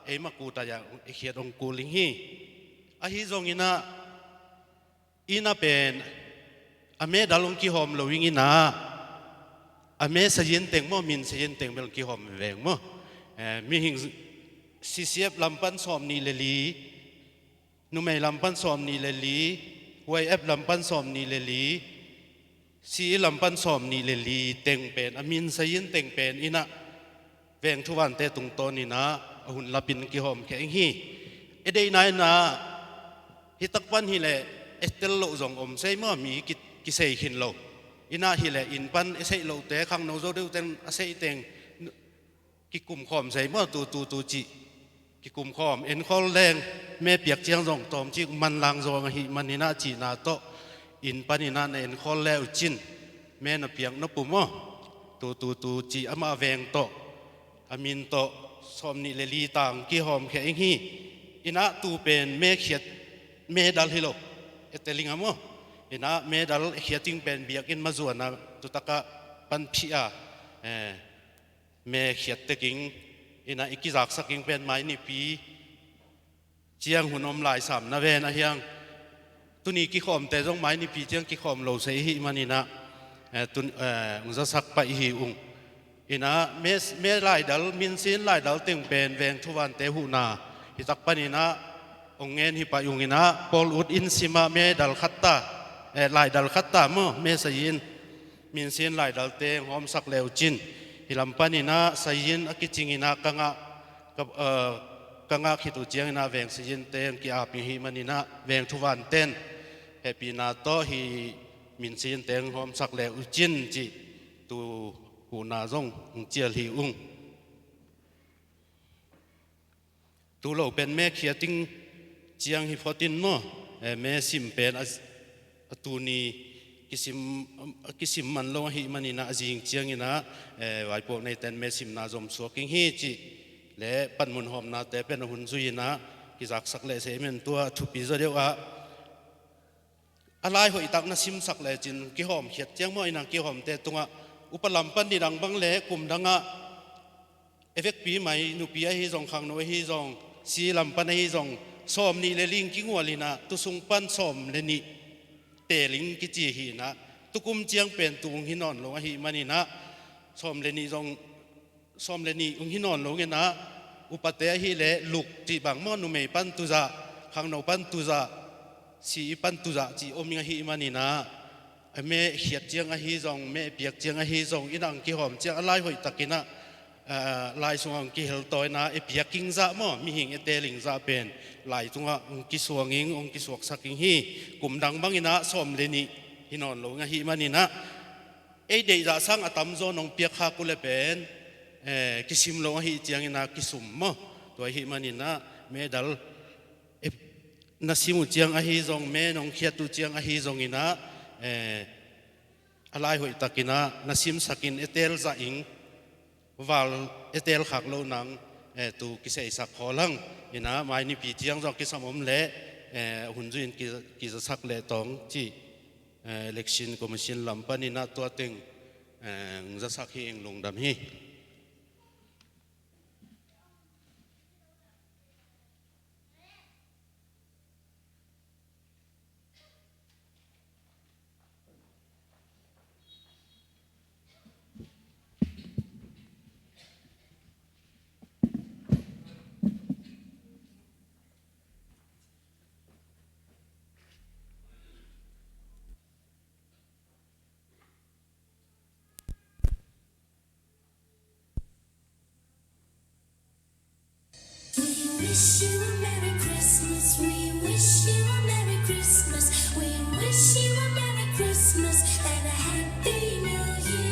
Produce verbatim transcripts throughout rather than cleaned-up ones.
eimah kut ah i khiat hong kul ing hi. Ahi zongin ah, inn ah pen a medal hong kihawm lo ing in ah, a me sayin teng maw, min sayin teng bel hong kihawm veng maw. Eh, mihing C C F lam pan sawm nih le li, numei lam pan sawm nih le li, Y F lam pan sawm nih le li, C E lam pan sawm nih le li teng pen, a min sayin teng pen in ah veng thuvante tungtawn in ah a hun lapin kihawm khia ing hi. E deihna in ah, hi tak pan hi leh e tel loh zong om sei maw, mi ki, kisei khin lo. In ah hi leh inn pan e seih lohte, khangno zo deuh teng a seih teng kikum khawm sei maw, tu, tu, tu cih. Kikum khawm, enkhol leng, me piak ciang zong tawmcik manlang zawng ahih manin ah cihna tawh, inn panin ah na enkhol le uh cin, me na piak nop uh maw, tu, tu, tu cih amah veng tawh, a min tawh, sawm nih le li tang kihawm khia ing hi. In ah tu pen me khiat, medal hi lo, e tel ing a maw. In ah medal e khiat ing pen biakinn mazuan ah tu tak ah panpih a, eh, me khiat tek ing, in ah i kizaksak ing pen Mai Nipi ciang hun om lai sam na ven ahi hang. Tuni kikhawmte zong Mai Nipi ciang kikhawm lo sei ahih manin ah, eh, tun, eh, hong zasak pah hi ung. In ah me, me laidal, minsin laidal teng pen veng thuvante huhna hi tak panin ah hong ngen hi pah ung in ah, pawl ut inn sim ah medal khat ta, eh, laidal khat ta maw, me sayin. Minsin laidalte hong hawmsak le uh cin, hi lam panin ah sayin a kicing in ah ka ngah, ka, eh, ka ngah khit uh ciangin ah veng sayinte hong ki-ap ing ahih manin ah veng thuvanten hehpihna tawh hih minsayinte hong hawmsak le uh cin cih tu huhna zong hong cial hi ung. Tu lo pen me khiat ing ciang hi phot in maw, eh, me sim pen a, a tuni kisim, a kisim man lo ahih manin ah a zing ciangin ah, eh, vaipuak neiten me simna zom suak ing hi cih le panmun hawmnate pen a hun zui in ah kizaksak le sei men tua thupi zaw deuh ah. A lai hoihtak na simsak lecin kihawm khiat ciang maw, in ah kihawmte tungah upa lam pan nidang bang le kum dangah e vekpi mai nupi ahi zong, khangno ahi zong, si lam pan ahi zong, sawm nih le li kingual in ah tu sung pan sawm le nih teel ing kici hi in ah, tukum ciang pen tu hong hi nawn lo ahih manin ah, sawm le nih zong sawm le nih hong hi nawn lo ngen ah, upate ahih leh luk cih bang maw, numei pan tuzah, khangno pan tuzah, si pan tuzah cih om ing ahih manin ah, a me khiat ciang ahi zong, me piak ciang ahi zong, in ah hong kihawm ciang a lai hoihtakin ah, ah, lai sungah hong kihel tawi in ah, e piak ing zah maw, mihing e teel ing zah pen lai tungah hong kisuang ing, hong kisuaksak ing hi. Kum dang bangin ah sawm le nih hi nawn lo ing ahih manin ah, ei deih zah sang a tamzaw nong piak khak uh le pen, eh, kisim lo ahih ciangin ah kisum maw. Tua ahih manin ah medal, eh, na sim uh ciang ahi zong, me nong khiat uh ciang ahi zongin ah, eh, a lai hoihtakin ah na simsakin e teel zah ing, val e teel khak lo nang, eh, tu kiseisak khawl hang. In ah mai nipi ciang zong kisam om leh, eh, hun zui in ki, kizasak leh tawng cih, eh, election commission lam panin ah tua teng, eh, hong zasak hi ing. Lungdam hi. We wish you a Merry Christmas. We wish you a Merry Christmas. We wish you a Merry Christmas and a Happy New Year.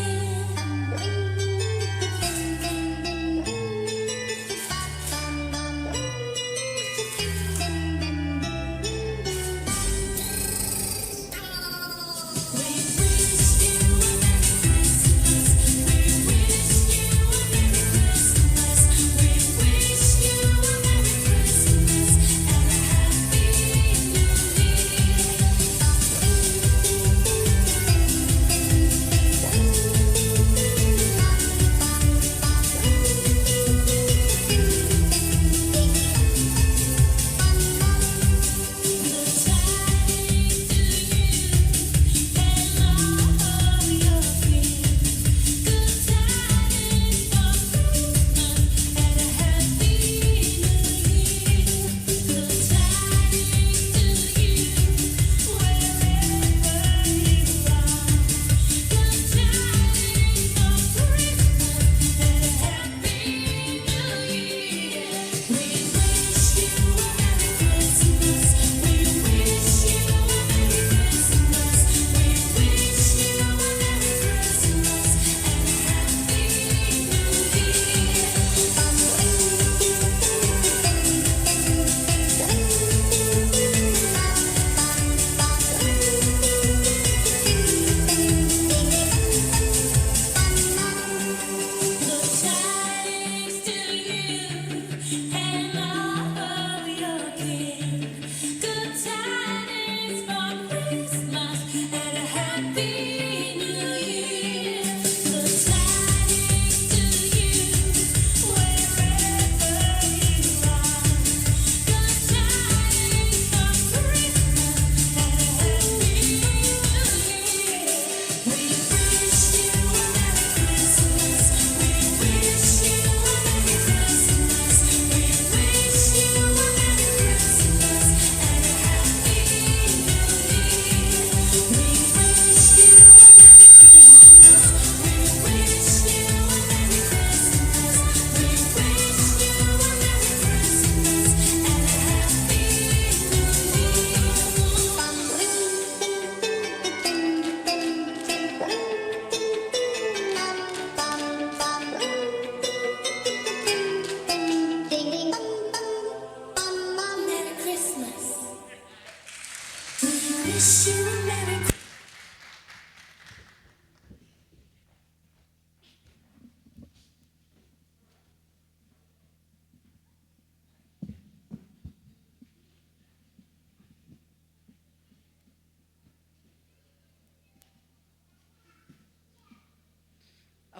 A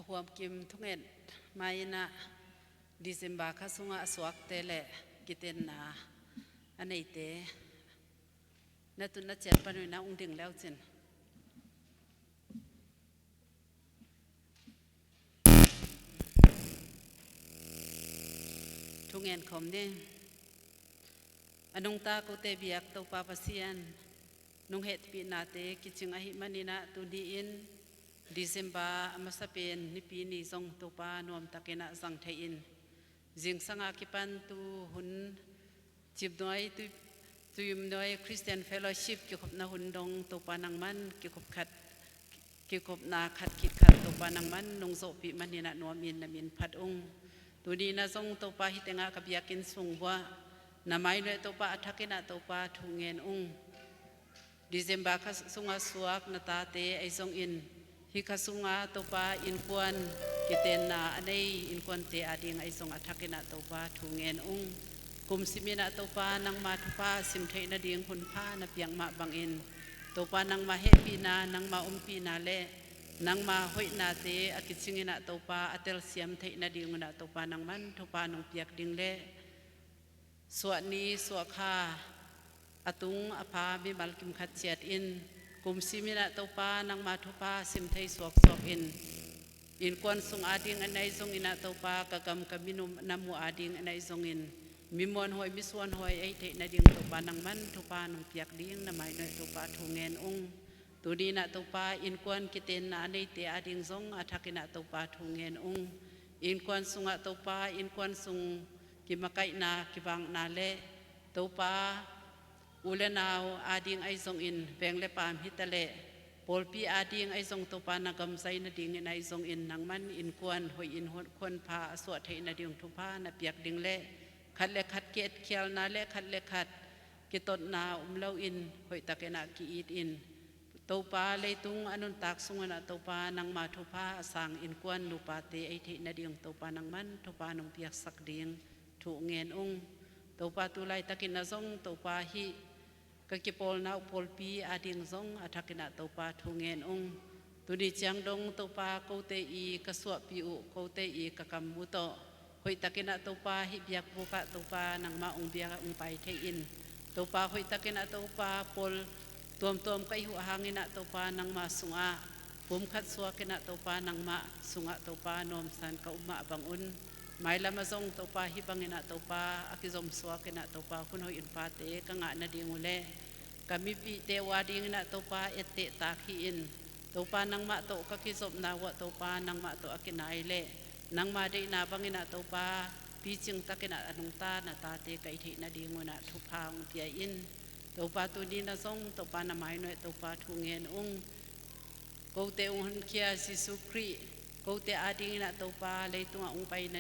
huamkim thunget mai-in ah December kha sungah a suakte le kitenna a neite na tun na ciat pan uh in ah ung ding le uh cin. Thungen khawm ni. A nungta kote biak Topa Pasian, nong hehpihnate kicing ahih manin ah tuni-in December a masa pen Nipi ni zong Topa nuamtakin ah zang thei-in, zingsang a kipan tu hun Cipnuai, tu, Tuimnuai Christian Fellowship kikhopna hun dong Topa nangman kikhop khat, kikhopna khat khit khat Topa nangman nong zawhpih manin ah nuamin na min phat ung. Tuni-in ah zong Topa hih tengah ka biakinn sung uah na mai nuai Topa a thakin ah Topa thungen ung. December kha sungah suak na tate ahi zongin, hih kha sungah Topa innkuan kitenna a nei innkuante ading ahi zong a thakin ah Topa thungen ung. Kum simin ah Topa nangma thupha sim theih nading hun pha na piak mah bangin, Topa nangma hehpihna, nangma ompihna le nangma hoihnate a kicingin ah Topa a telsiam theih nadingun ah Topa nangman thupha nong piak ding le suah ni suah kha a tung a pha mimal kim khat ciat in, kum simin ah Topa nangma thupha sim thei suaksuak in, innkuan sung ading a nei zongin ah Topa ka gam ka minam uh ading a nei zongin, mi muanhuai mi suanhuai ahi theih nading Topa nangman thupha nong piak ding na mai nuai Topa thungen ung. Tuni-in ah Topa innkuan kitenna a neite ading zong a thakin ah Topa thungen ung. Innkuan sungah Topa innkuan sung kimakaihna kivakna le Topa u le nau ading ahi zongin, veng le paam hi ta leh pawlpi ading ahi zong Topa na gam zai nadingin ahi zongin, nangman innkuan hoih in hun khuan pha a suah theih nading thupha na piak ding le khat le khat ki-etkhialna le khat le khat kitotna om loin hoihtakin ah ki-it in, Topa leitung a nuntak sungun ah Topa nangma thupha a sang innkuan nupate ahi theih nading Topa nangman thupha nong piaksak ding thu ngen ung. Topa tu laitakin ah zong Topa hih ka kipawlna uh pawlpi ading zong a thakin ah Topa thungen ung. Tuni ciang dong Topa kote i ka suahpih uh, kote i ka kam uh tawh hoihtakin ah Topa hih biakbuk ah Topa nangmah ung biak ah ung pai thei in, Topa hoihtakin ah Topa pawl tuamtuam ka hih uh hangin ah Topa nangmah sungah pumkhat suakin ah Topa nangmah sungah Topa nuamsan ka um mah bangun, mailam ah zong Topa hih bangin ah Topa a kizom suakin ah Topa hun hoih hun phate ka ngah nading uh le ka mipihte uh adingin ah Topa etteh tak hi in, Topa nangmah tawh ka kizopna uh ah Topa nangmah tawh a kinai le nangma deihna bangin ah Topa picing takin ah a nungta na tate ka hih theih nadingun ah thupha ung pia in. Topa tuni-in ah zong Topa na mai nuai Topa thungen ung. Kote ung honkhia Jesu Khrih, kote adingin ah Topa leitungah ung paina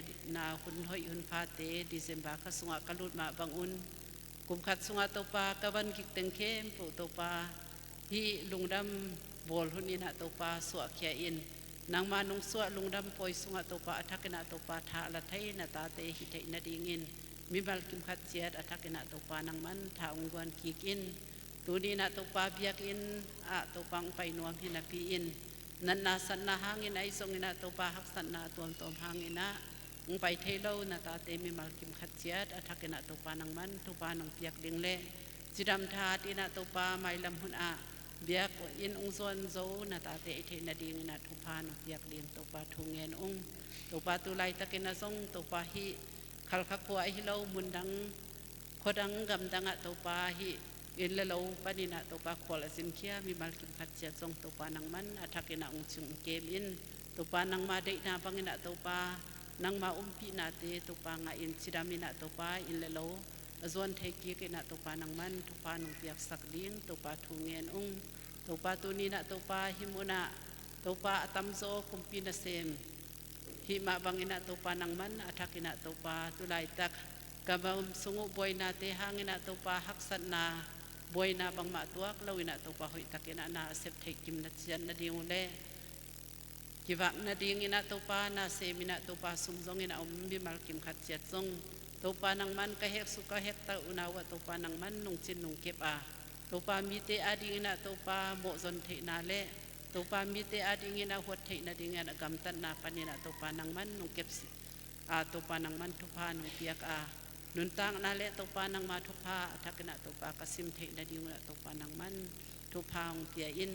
hun hoih hun phate December kha sungah ka lut mah bangun, kum khat sungah Topa ka van gik teng khempeuh Topa hih lungdam bawl hunin ah Topa suahkhia in, nangma nong suah lungdam pawi sungah Topa a thakin ah Topa tha a la thei na tate hi theih nadingin mimal kim khat ciat a thakin ah Topa nangman tha ung guan kik in. Tuni-in ah Topa biakinn ah Topa ung pai nuam hi napi-in, natna satna hangin ahi zongin ah Topa haksatna tuamtuam hangin ah ung pai thei lo na tate mimal kim khat ciat a thakin ah Topa nangman thupha nong piak ding le cidam thahat in ah Topa mailam hun ah biakinn ung zuan zo na tate ahi theih nadingin ah thupha nong piak ding Topa thungen ung. Topa tu laitakin ah zong Topa hih Khalkha khua ahi lo, mundang, khuadang, gamdang ah Topa hih inn le lo panin ah Topa khual a zinkhia mimal kim khat ciat zong Topa nangman a thakin ah ung cing ung kem in, Topa nangma deihna bangin ah Topa nangma umpihnate Topa ngah in, cidam in ah Topa inn le lo a zuan thei kik in ah Topa nangman thupha nong piaksak ding Topa thungen ung. Topa tuni-in ah Topa hih mun ah Topa a tamzaw kumpi nasem hih mah bangin ah Topa nangman a thakin ah Topa tu laitak ka gam sung uh buainate hangin ah Topa haksatna buaina bangmah tuak lo in ah Topa hoihtak in ah na a sep theih kim na ciat nading uh leh kivak nading in ah Topa na sem in ah Topa sum zong in ah om mimal kim khat ciat zong Topa nangman ka hek suk ka hek tak uh na uh ah Topa nangman nungcin nungkep a Topa mite ading in ah Topa mawhzon theihna leh Topa mite ading in ah huat theih nading in ah gamtatna pan in ah Topa nangman nungkep si a Topa nangman thupha nong piak a nuntakna leh Topa nangma thupha a thak in ah Topa ka sim theih nading uh ah Topa nangman thupha hong pia in.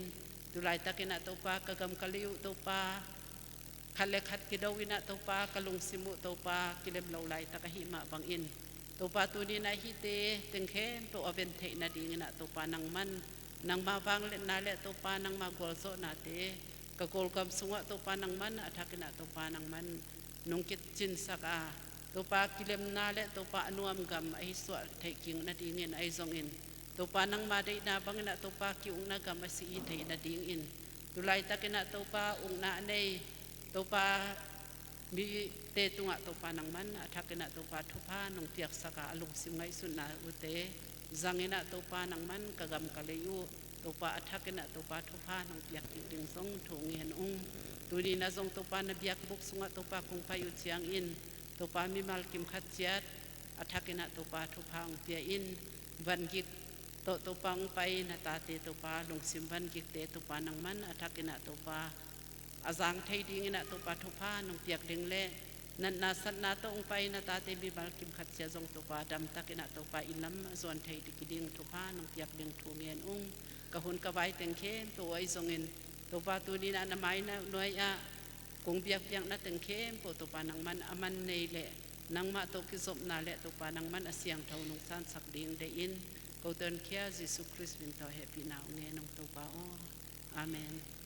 Tulaitak in ah Topa ka gam ka lei uh Topa khat leh khat kido in ah Topa ka lungsim uh Topa kilem lo laitak ahih mah bangin Topa tuni in ah hihte teng khempeuh a ven theih nading in ah Topa nangman nangma vangliatna leh Topa nangma gualzawhnate ka Kawlgam sungah Topa nangman a thak in ah Topa nangman nong kicinsak a Topa kilemna leh Topa a nuam gam ahi suah theih kik nading in ahi zongin Topa nangma deihna bang in ah Topa ki-ukna gam a si hi theih nading in tulaitak in ah Topa ukna a nei Topa mite tungah Topa nangman a thak in ah Topa thupha nong piaksak a a lungsim ngaihsutna uh te zang in ah Topa nangman ka gam ka lei uh Topa a thak in ah Topa thupha nong piak kik ding zong thu ngen ung. Tuni in ah zong Topa na biakbuk sungah Topa kong pai uh ciangin Topa mimal kim khat ciat a thak in ah Topa thupha hong pia in. Vangik tawh Topa hong pai na tate Topa lungsim vangikte Topa nangman a thak in ah Topa a zang thei ding in ah Topa thupha nong piak ding leh natna satna tawh hong pai na tate mimal kim khat ciat zong Topa damtak in ah Topa inn lam a zuan thei ding thupha nong piak ding thu ngen ung. Ka hun ka vai teng khempeuh uh ahi zongin Topa tuni in ah na mai na nuai ah kong biakpiakna teng khempeuh Topa nangman a man nei leh nangmah tawh kizopna leh Topa nangman a siangtho nong sansak ding deih in ko tonkhia Jesu Khrist min tawh hehpihna hong ngen ung Topa aw. Amen.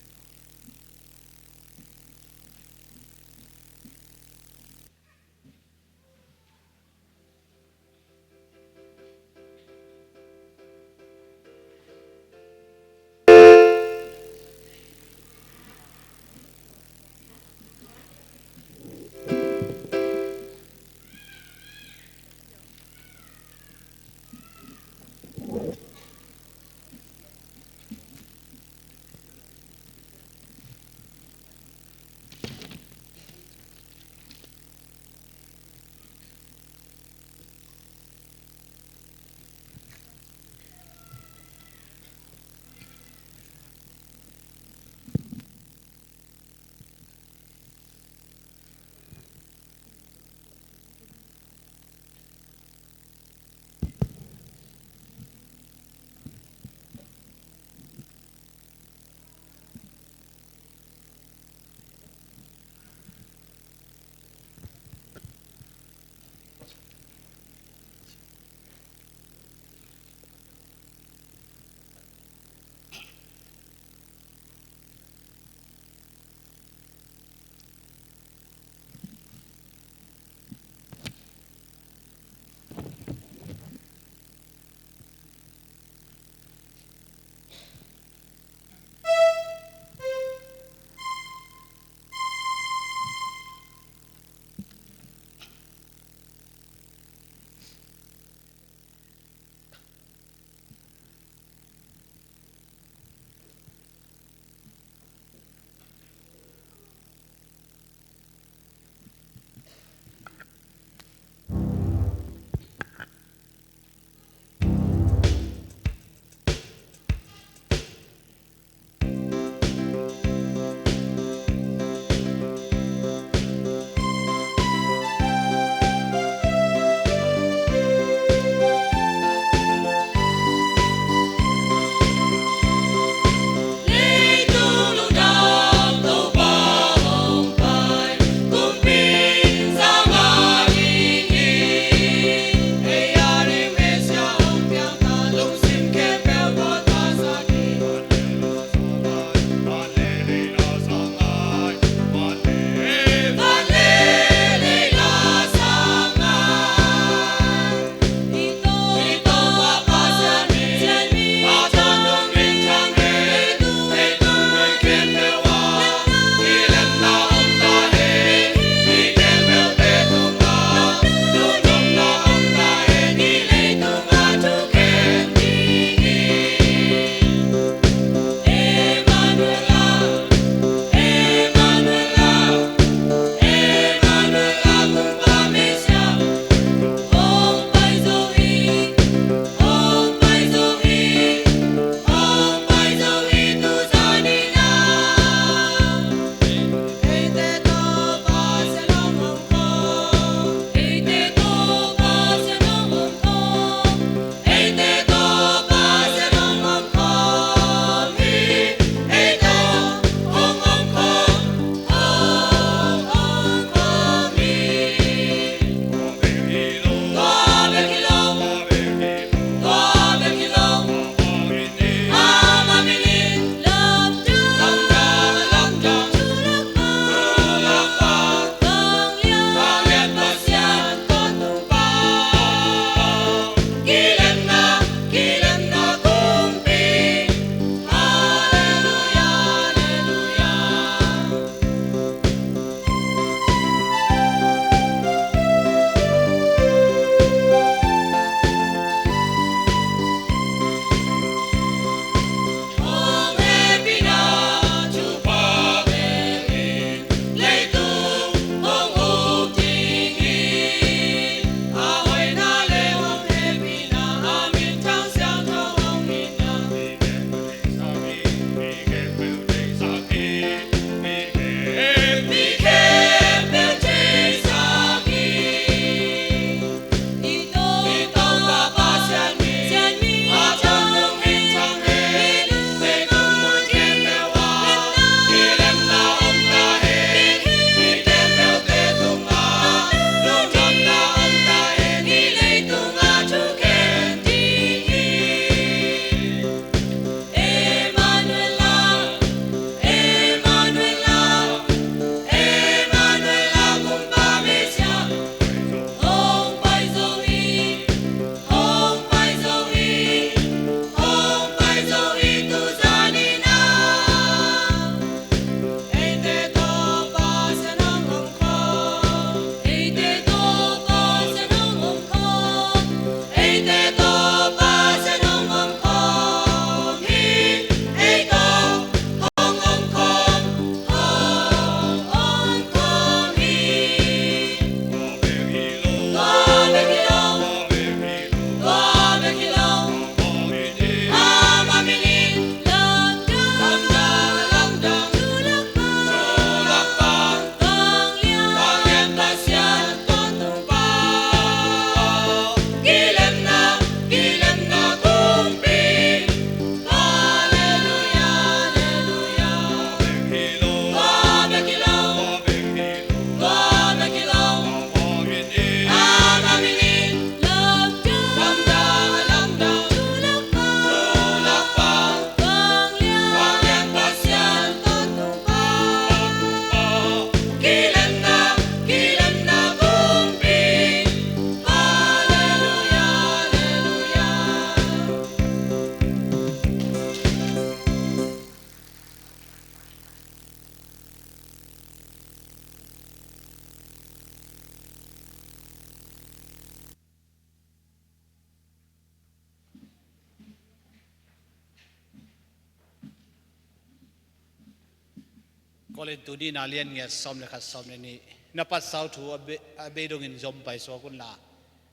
Korintu nihna lian giat sawm le khat, sawm le nih. Na patsa uh thu a bei, a bei dongin zom paisuak unla,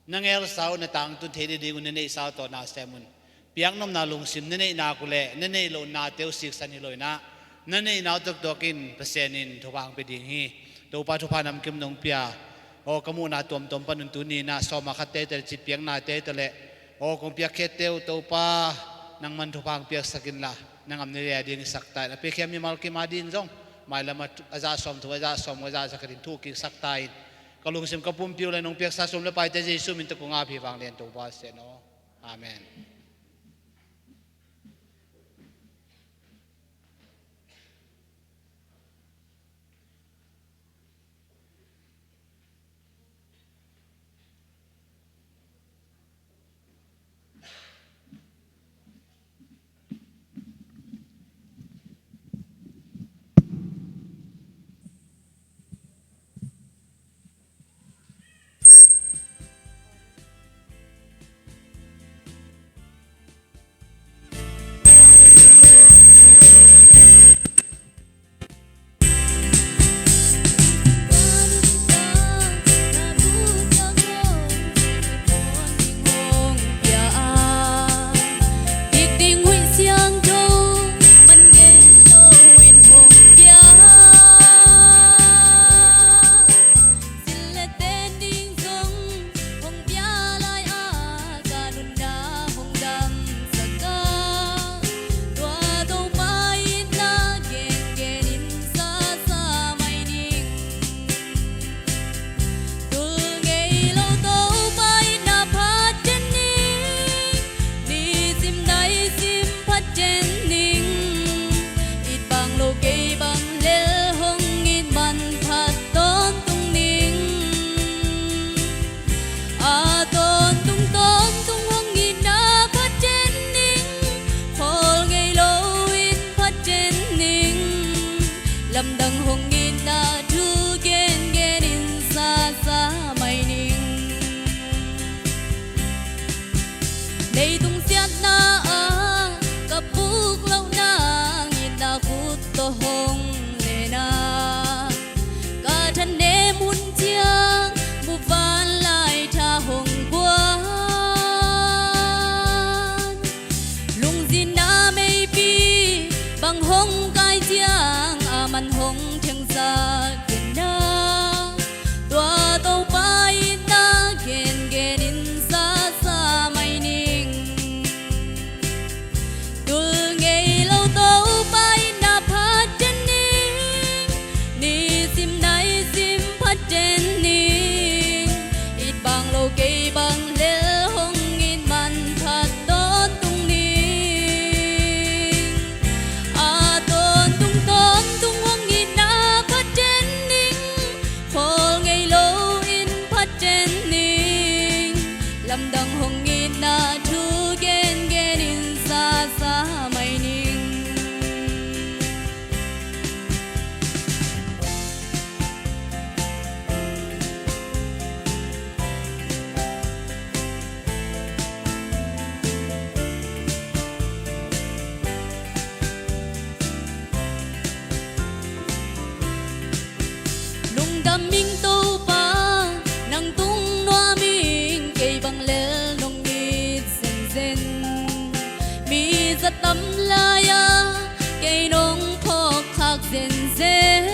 na ngelsa uh na tangtun thei nadingun na neihsa uh tawh na sem un. Piaknopna lungsim na neih nak uh leh na neih loh nate uh siksan hi lo in ah, na neihna uh tuaktuak in Pasian in thupha hong pia ding hi. Topa, thupha namkim nong pia. Aw, ka muhna tuamtuam panun tuni in ah sawm a khat te tawh le, citpiakna te tawh le, aw, kong piakkhiat te uh Topa, nangman thupha hong piaksak inla, na gam na lei a ding hisak ta in. A piakhia mimal kim a ding zong mailam a zah sawm thu, a zah sawm, a zah za khat in thu kiksak ta in. Ka lungsim ka pumpi uh le nong piaksa sum le paite Jesu min tawh kong ap hi, vanglian Topa Pasian aw. Amen. Zil le ten ding zong hong pia lai-a, ka nunna hong damsak a, tua Topa itna gengen in sasa mai ning. Tul ngei lo Topa itna phaten ning, nisim naisim phaten ning, it bang lo kei bang lel hong it manphat tawntung ning. A tawntung tawntung hong itna phaten ning, khawl ngei lo in phaten ning, lamdang hong itna thu gengen in sasa mai ning. Leitung siatna ah ka puk loh nang itna khut tawh hong len a, ka thanem hun ciang muvanlai tha hong guan. Lungzinna meipi bang hong kai ciang a man hong thengsak ken a, tua Topa itna gengen in sasa mai ning. Tul ngei lo Topa itna phaten ning, nisim naisim phaten ning, it bang lo kei bang lel hong it manphat tawntung ning. A tawntung tawntung hong itna phaten ning, khawl ngei lo in phaten ning, lamdang hong itna thu gengen in sasa mai ning. Lungdam ing Topa, nang tung nuam ing, kei bang lel nong it zenzen. Mi za tam lai-a kei nong phawk khak zenzen.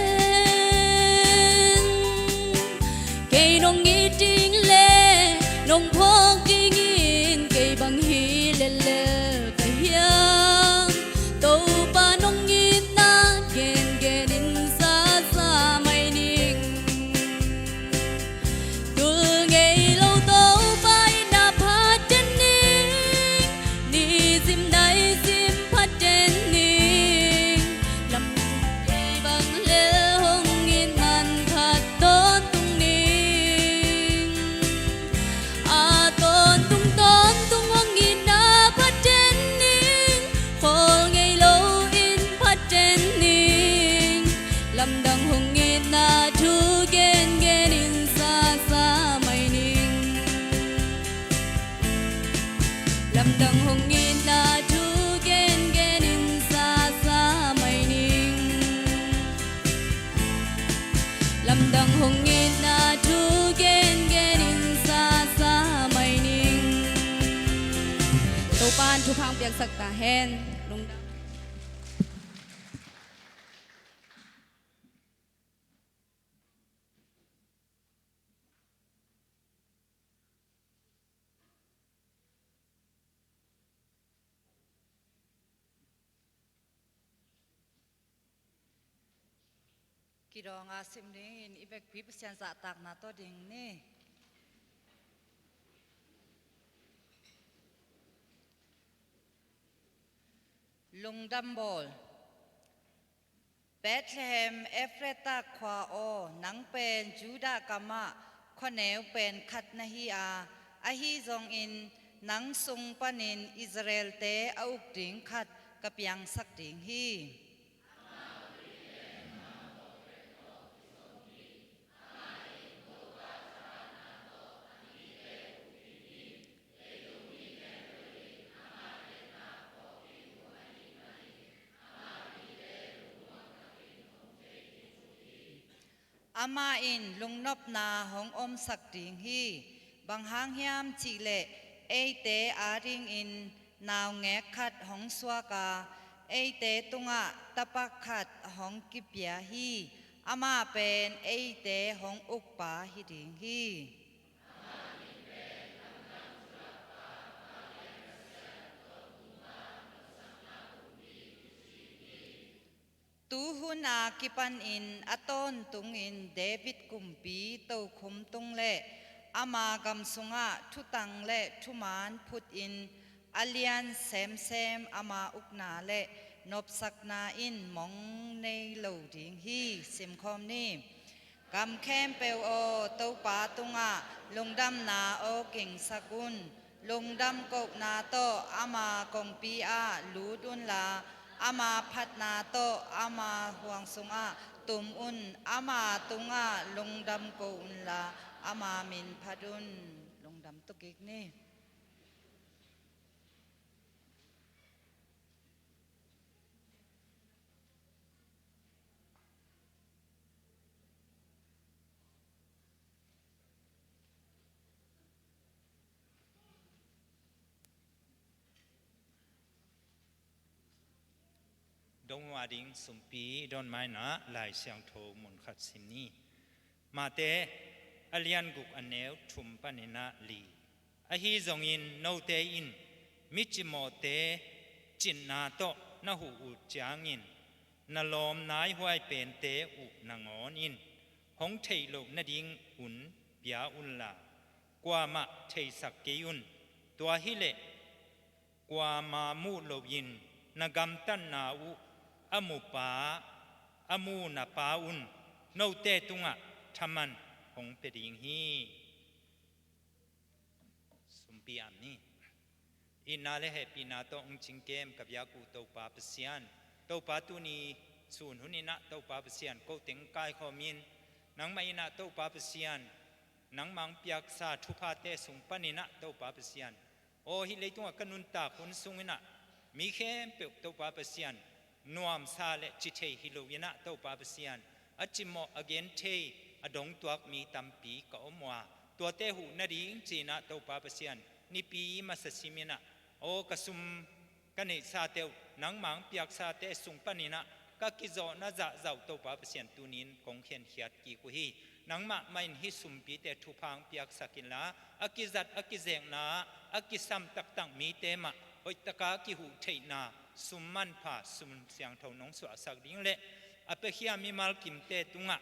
Kei nong it ding le nong phawk dingin kei bang hi lellel ka hiam? Topa nong itna gengen in sasa mai ning. Tul ngei lo Topa itna phaten ning, nisim naisim phaten ning, lamdang kei bang lel hong it manphat tawntung ning. A tawntung tawntung hong itna phaten ning, khawl ngei lo in phaten ning, lamdang hong itna thu gengen in sasa mai ning. Lamdang hong itna thu gengen in sasa mai ning. Thupha hong piaksak ta hen. Lungdam. Kidawng a sim dingin i vekpi Pasian zahtakna tawh ding ni. Lungdam bawl. Bethlehem Efrata khua aw, nang pen Judah gamah khuaneu pen khat na hi a, ahi zongin nang sung panin Israel-te a uk ding khat ka piangsak ding hi. Amah in lungnopna hong omsak ding hi. Bang hang hiam cihleh eite adingin naungek khat hong suak a, eite tungah tapak khat hong kipia hi. Amah pen eite hong ukpa hi ding hi. Tuhun a kipanin a tawntungin David kumpi tokhom tung le ama gam sungah thutang le thuman phutin a lian semsem ama ukna le nopsakna in mong nei lo ding hi. Simkhawm ni. Gam khempeuh aw, Topa tungah lungdamna aw kingsak un. Lungdam kohna tawh ama kongpi ah lut unla, ama phatna tawh ama huang sungah tum un. Ama tungah lungdam ko unla, ama min phat un. Lungdam tukik ni. Dong uh a ding sumpi i don mainah Lai Siangtho mun khat sim ni. Mate a lian guk a neu thum paninah li. Ahi zongin note in mi cimawhte cinna tawh na huh uh ciangin na lawm naihuai pente uh nangawn in hong theih loh nading un pia unla, kuamah theisak kei un. Tua hileh kuama muh lohin na gamtatna uh a mupa, a mu na Pa un note tungah thaman hong pia ding hi. Sumpi am ni. Itna le hehpihna tawh hong cingkem ka biak uh Topa Pasian, Topa tuni sun huninah Topa Pasian ko teng kaikhawmin, nangmah innah Topa Pasian, nangmah hong piaksa thuphate sung paninah Topa Pasian, aw, hih leitungah ka nuntak hun sunginah mi khempeuh Topa Pasian nuamsa le ci thei hi loinah Topa Pasian, a cimawh a genthei a dongtuak mi tampi ka om uh a, tuate huh nading cinah Topa Pasian, nipi masa siminah, aw, ka sum ka neihsate uh nangmah hong piaksate sung paninah ka kizawhna zahzah uh Topa Pasian tunin kong khenkhiat kik uh hi. Nangmah mah in hih sumpite thupha hong piaksak inla, a kizat a kizekna ah a kisam taktak mite mah hoihtaka kihuh theihna sum manpha, sum siangtho nong suahsak ding le a piakhia mimal kimte tungah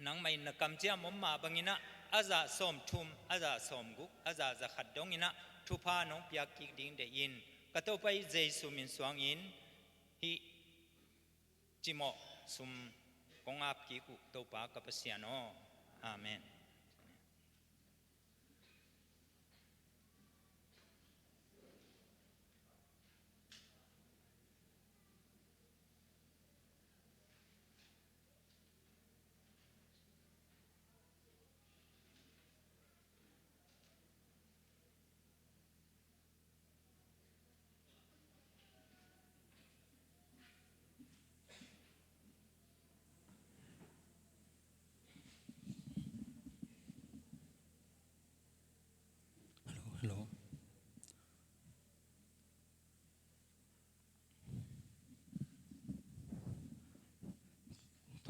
nangmah in na kamciam om mah banginah a zah sawmthum, a zah sawmguk, a zah zakhat donginah thupha nong piak kik ding deihin ka Topa i Jesu min suangin hih cimawh sum kong ap kik uh Topa ka Pasian aw. Amen.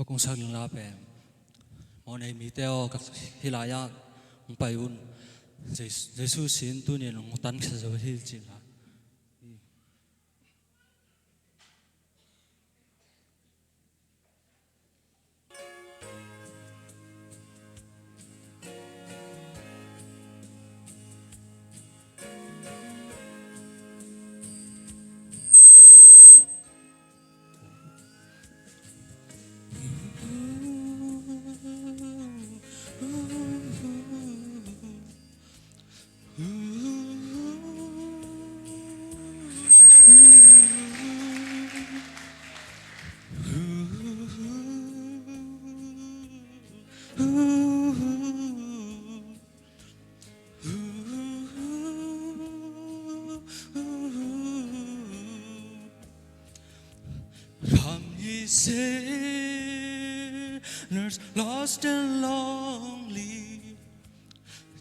Kong sak ding la pen, mawhnei mite aw, ka hih lai-ah hong pai un. Jesu, Jesu sin tuni-in hong tankhia zo hi cih la. Come, ye sinners, lost and lonely,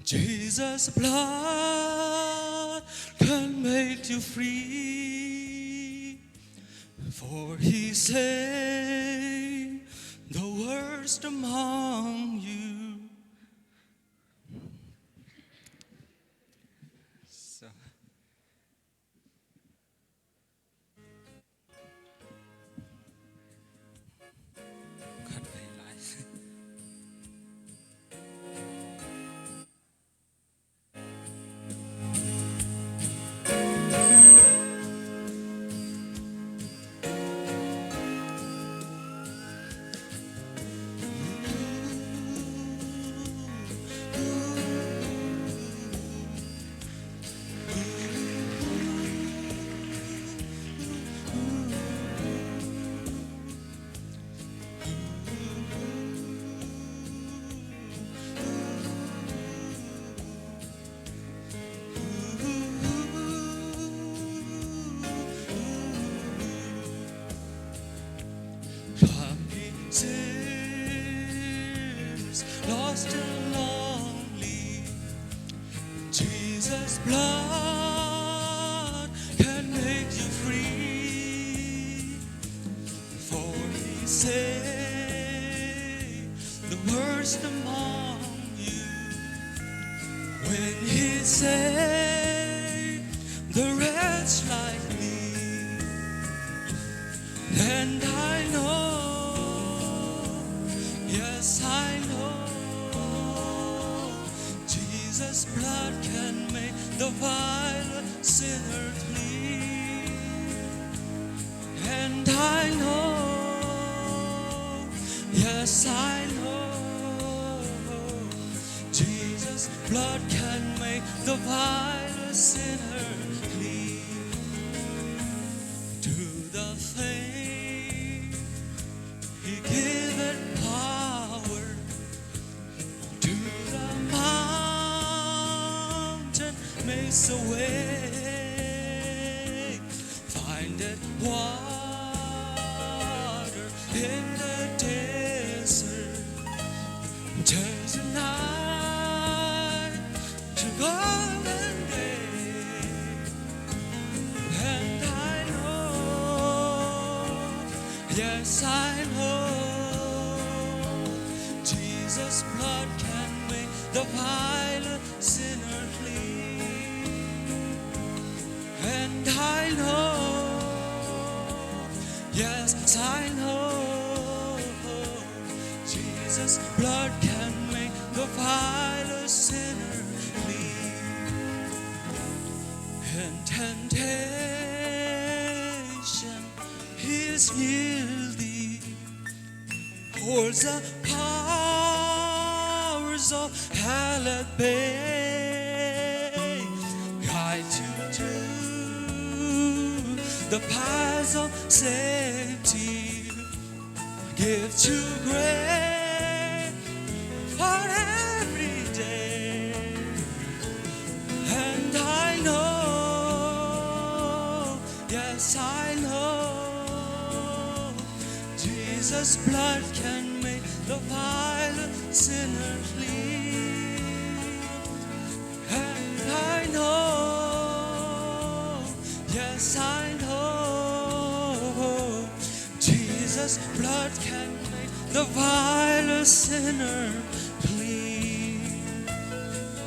Jesus' blood can make you free. For he saved the worst among you. So, Come, ye sinners, lost and lonely, Jesus' blood can make you free. For he saved the worst among you. When he saved the wretch like me, and I know, yes, I know, Jesus' blood can make the vilest sinner clean. And I know, yes, I know, Jesus' blood can make the vilest sinner clean. To the faint he giveth power, to the mountain makes a way, findeth water in the desert, turns the night to golden day. And I know, yes, I know, Jesus' blood can make the vilest sinner clean. And I know, yes, I know, Jesus' blood can make the vilest sinner clean. In temptation he is near thee, holds the powers of hell at bay, guides you to the paths of safety, gives you grace for every day. And I know, yes, I know, Jesus' blood can make the vilest sinner clean. And I know, yes, I know, Jesus' blood can make the vilest sinner clean.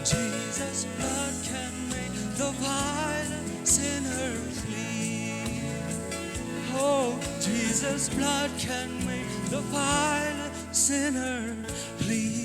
Jesus' blood can make the vilest sinner clean. Oh, Jesus' blood can make the vilest sinner clean.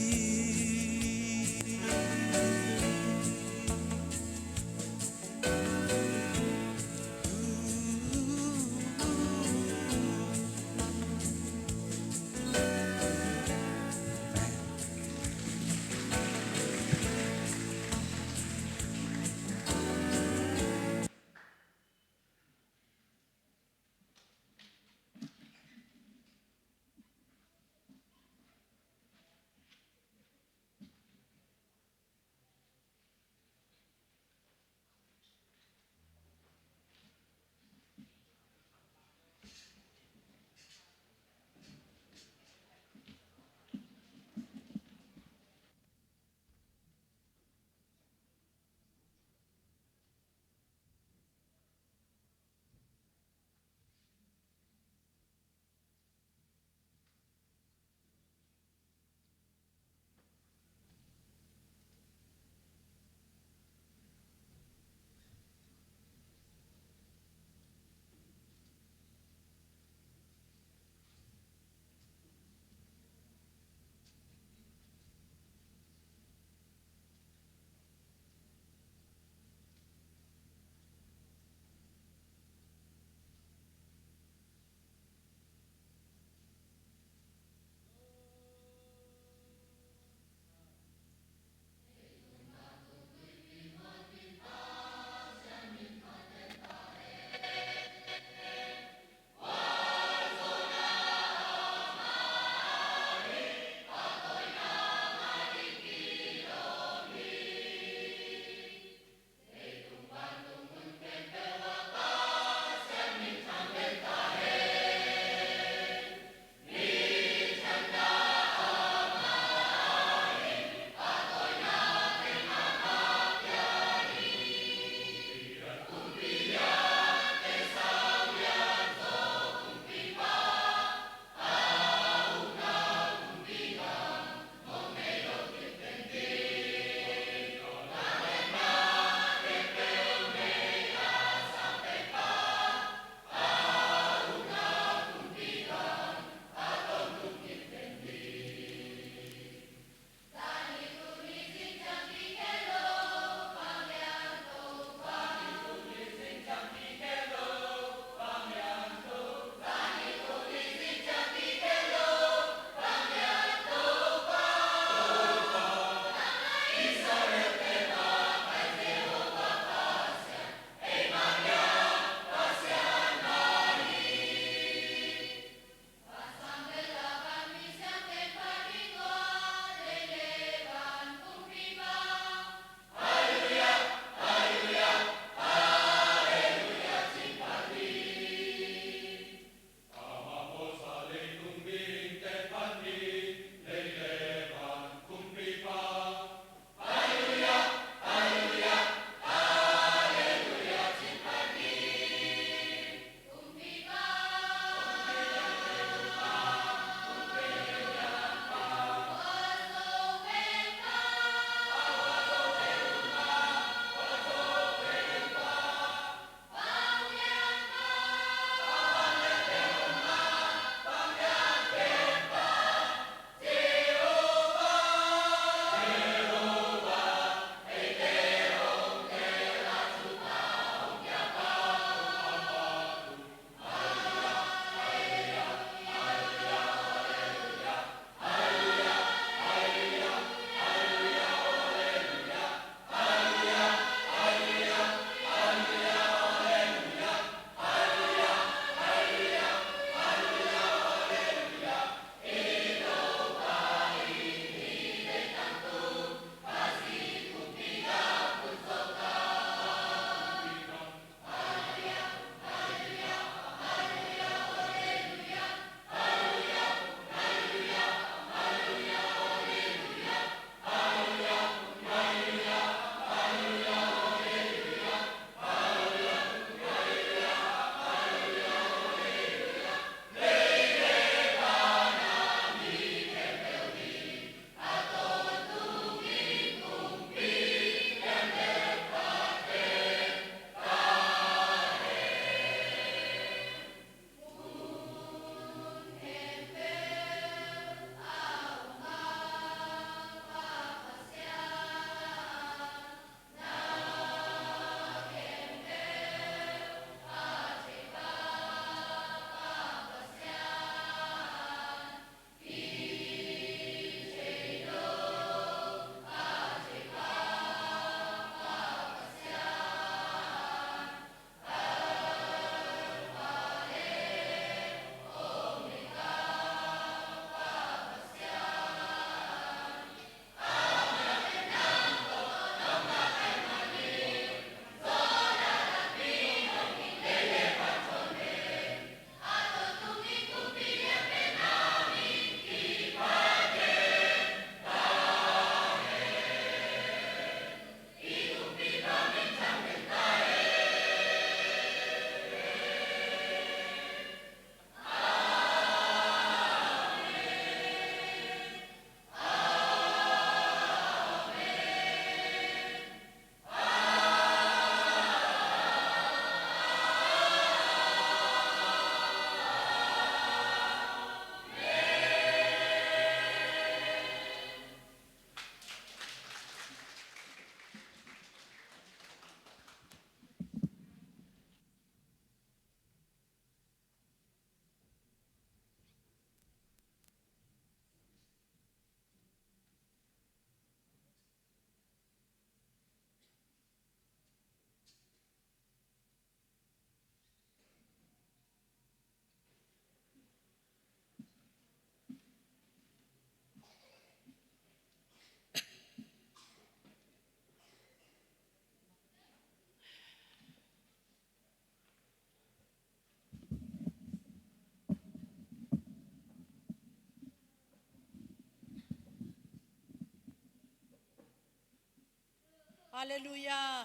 Halleluiah.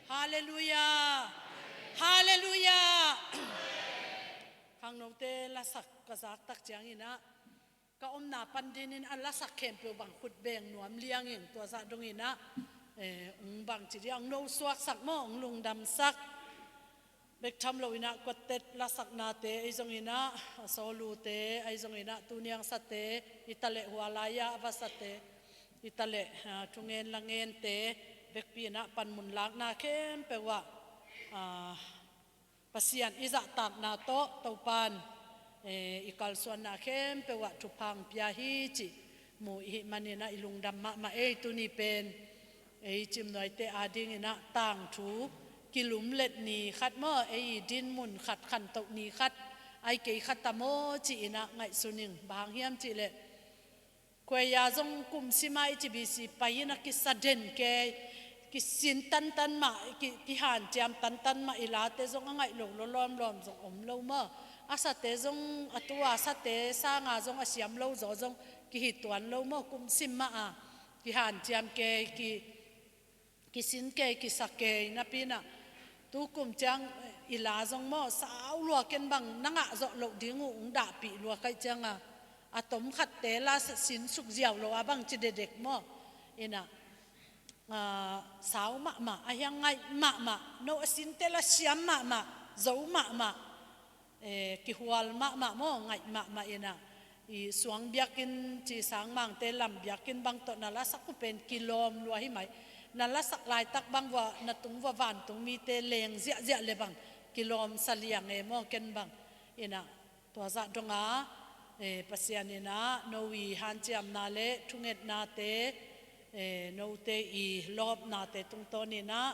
Halleluiah. Halleluiah. Khangnote lasak ka zak tak ciangin ah, ka omna pan dinin a lasak khempeuh bang khut beng nuam liangin tua zah dongin ah, eh, ong bang ci dia, ong nosuaksak maw, ong lungdamsak. Bek tham loin ah quartet lasaknate ahi zongin ah, a solote ahi zongin ah, tuniang sate, i taleh hua lai-a a va sate, i taleh, ah, thungen langente, bekpi in ah panmun lakna khempeuh ah, ah, Pasian i zahtakna tawh Topan, eh, i kalsuanna khempeuh ah thupha ong pia hi cih mu i hih manin ah i lungdam mahmah ei. Tuni pen ei Cimnuaite adingin ah tangthu kilumlet ni khat maw, ei i dinmun khat, khantoh ni khat, ai kei khat a maw ci-in ah ngaihsun ing. Bang hang hiam cih leh, khuaia zong kum sim a i ci bisi pai-in ah kisa den kei, kisin tantan mah, ki, kihanciam tantan mah, i late zong a ngaih lo lawlawm lawm zong om lo maw. A sate zong a tua sate sanga zong a siam lo zaw zong kihi tuan lo maw, kum sim mah a kihanciam kei, ki, kisin kei, kisa kei napi-in ah, tu kum ciang i la zong maw, sau lua ken bang, na ngah zawh loh ding uh ong dahpih lua ka hih ciang a, a tom khatte la sin suk ziau lo a bang ci dedek maw. In ah, ah, sau mahmah, a hiang ngaih mahmah, no a sinte la siam mahmah, zo mahmah, eh, kihual mahmah maw, ngaih mahmah in ah, i suang biakinn ci, sangmangte lam biakinn bang tawh na lasak uh pen kilawm lua hi mai. Na lasak laitak bang vua, na tung vua vantung mite leng ziahziah le bang kilawm sa liang e maw, ken bang. In ah, tua zah dong a, eh, Pasian in ah no i hanciamna le thungetnate, eh, note i lawpnate tungtawnin ah,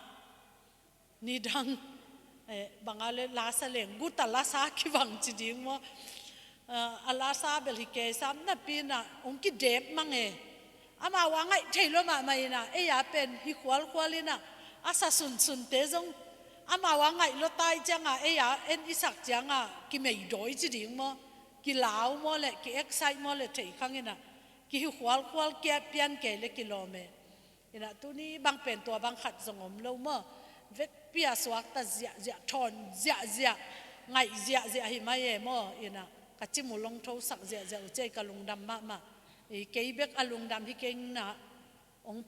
nidang, eh, bang a le lasa leng, guta lasa kibang ci ding maw. Ah, a lasa bel hi kei sam napi-in ah, ong kidep mang e. Amau a ngaih thei lua mahmah in ah, ei a pen hi khualkhual in ah, a sa sunsunte zong amau a ngaih lua ta hih ciang a, ei a en i sak ciang a, kimeidawi ci ding maw, kilau maw le, ki-excite maw le thei khang in ah, kihi khualkhual kia pian kei le kilawm e. In ah tuni bang pen tua bang khat zong om lo maw. Vekpi a suakta ziahziah, thawn ziahziah, ngaih ziahziah hi mai e maw. In ah ka cimul ong thosak ziahziah uh ci-a, ka lungdam mahmah. I kei bek a lungdam hi keng, na ong,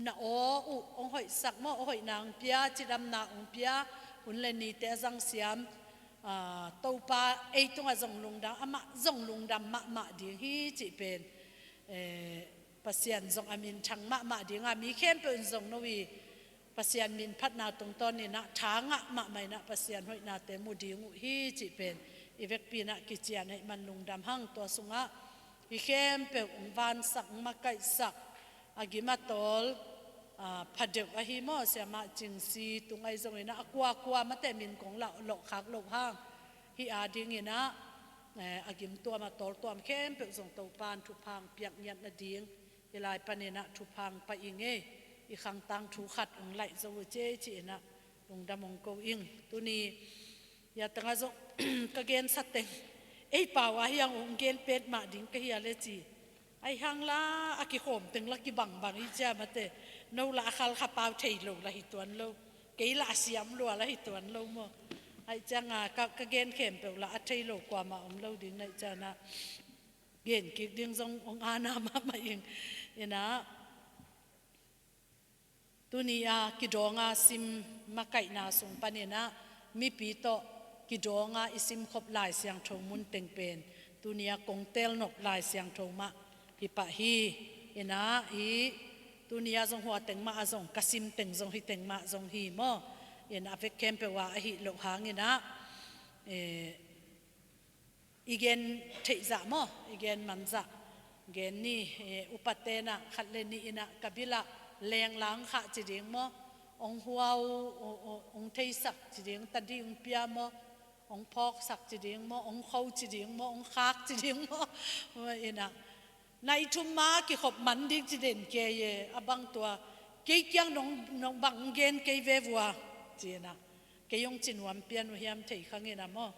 na aw uh ong hoihsak maw, a hoihna ong pia, cidamna ong pia, hun le nite a zang siam, ah, Topa ei tungah zong lungdam, amah zong lungdam mahmah ding hi cih pen, eh, Pasian zong a minthang mahmah ding a, mi khempeuh in zong no i Pasian min phatna tungtawnin ah tha ngah mahmah in ah Pasian hoihnate mu ding uh hi cih pen i vekpi-in ah kician ahih man lungdam hang. Tua sungah hi khempeuh ong vansak, ong makaihsak, a gim a tawl, ah, phadeuh ahi maw, Siamah Cing Si tung ahi zongin ah, a kuakua mate min kong lawh, lawhkhak loh hang, hih adingin ah, eh, a gim tuam a tawl tuam khempeuh zong Topan thupha ong piak ngiat nading, hih lai panin ah thupha ong pia ing ei. I khang tangthu khat ong laih zo uh ci ei ci-in ah lungdam ong ko ing. Tuni hia tengah zong ka gensa teng, ei pau a hiang ong gen petmah ding ka hia le ci. Ahih hang la a kikhawm teng la kibangbang hi cia mate, no la a khalkha pau thei lo la hi tuan lo, kei la a siam lua la hi tuan lo maw. Ahih ciang a ka, ka gen khempeuh la a thei lo kuamah om lo ding na hih ciang ah, gen kik ding zong ong ana mahmah ing. In ah, tuni a kidawng a sim makaihna sung panin ah, mipi tawh kidawng a i simkhop Lai Siangtho mun teng pen, tuni a kong teel nop Lai Siangtho mah hi pah hi. In ah, i tuni a zong hua teng mah a zong, ka sim teng zong, hih teng mah zong hi maw. In ah, a vek khempeuh ah ahih loh hangin ah, eh, i gen theih zah maw, i gen man zah gen ni. Eh, upaten ah khat le nih in ah ka bil ah lenglang khah ci ding maw, ong huau, ong, ong, ong theisak ci ding, tadi ong pia maw, ong phawksak ci ding maw, ong kho ci ding maw, ong khak ci ding maw. In ah, nai thum ma kikhop man ding ci den kei e, a bang tua, kei kiang nong, nong bang gen kei ve vua, ci-in ah, kei ong ci nuam pian uh hiam thei khang in ah maw.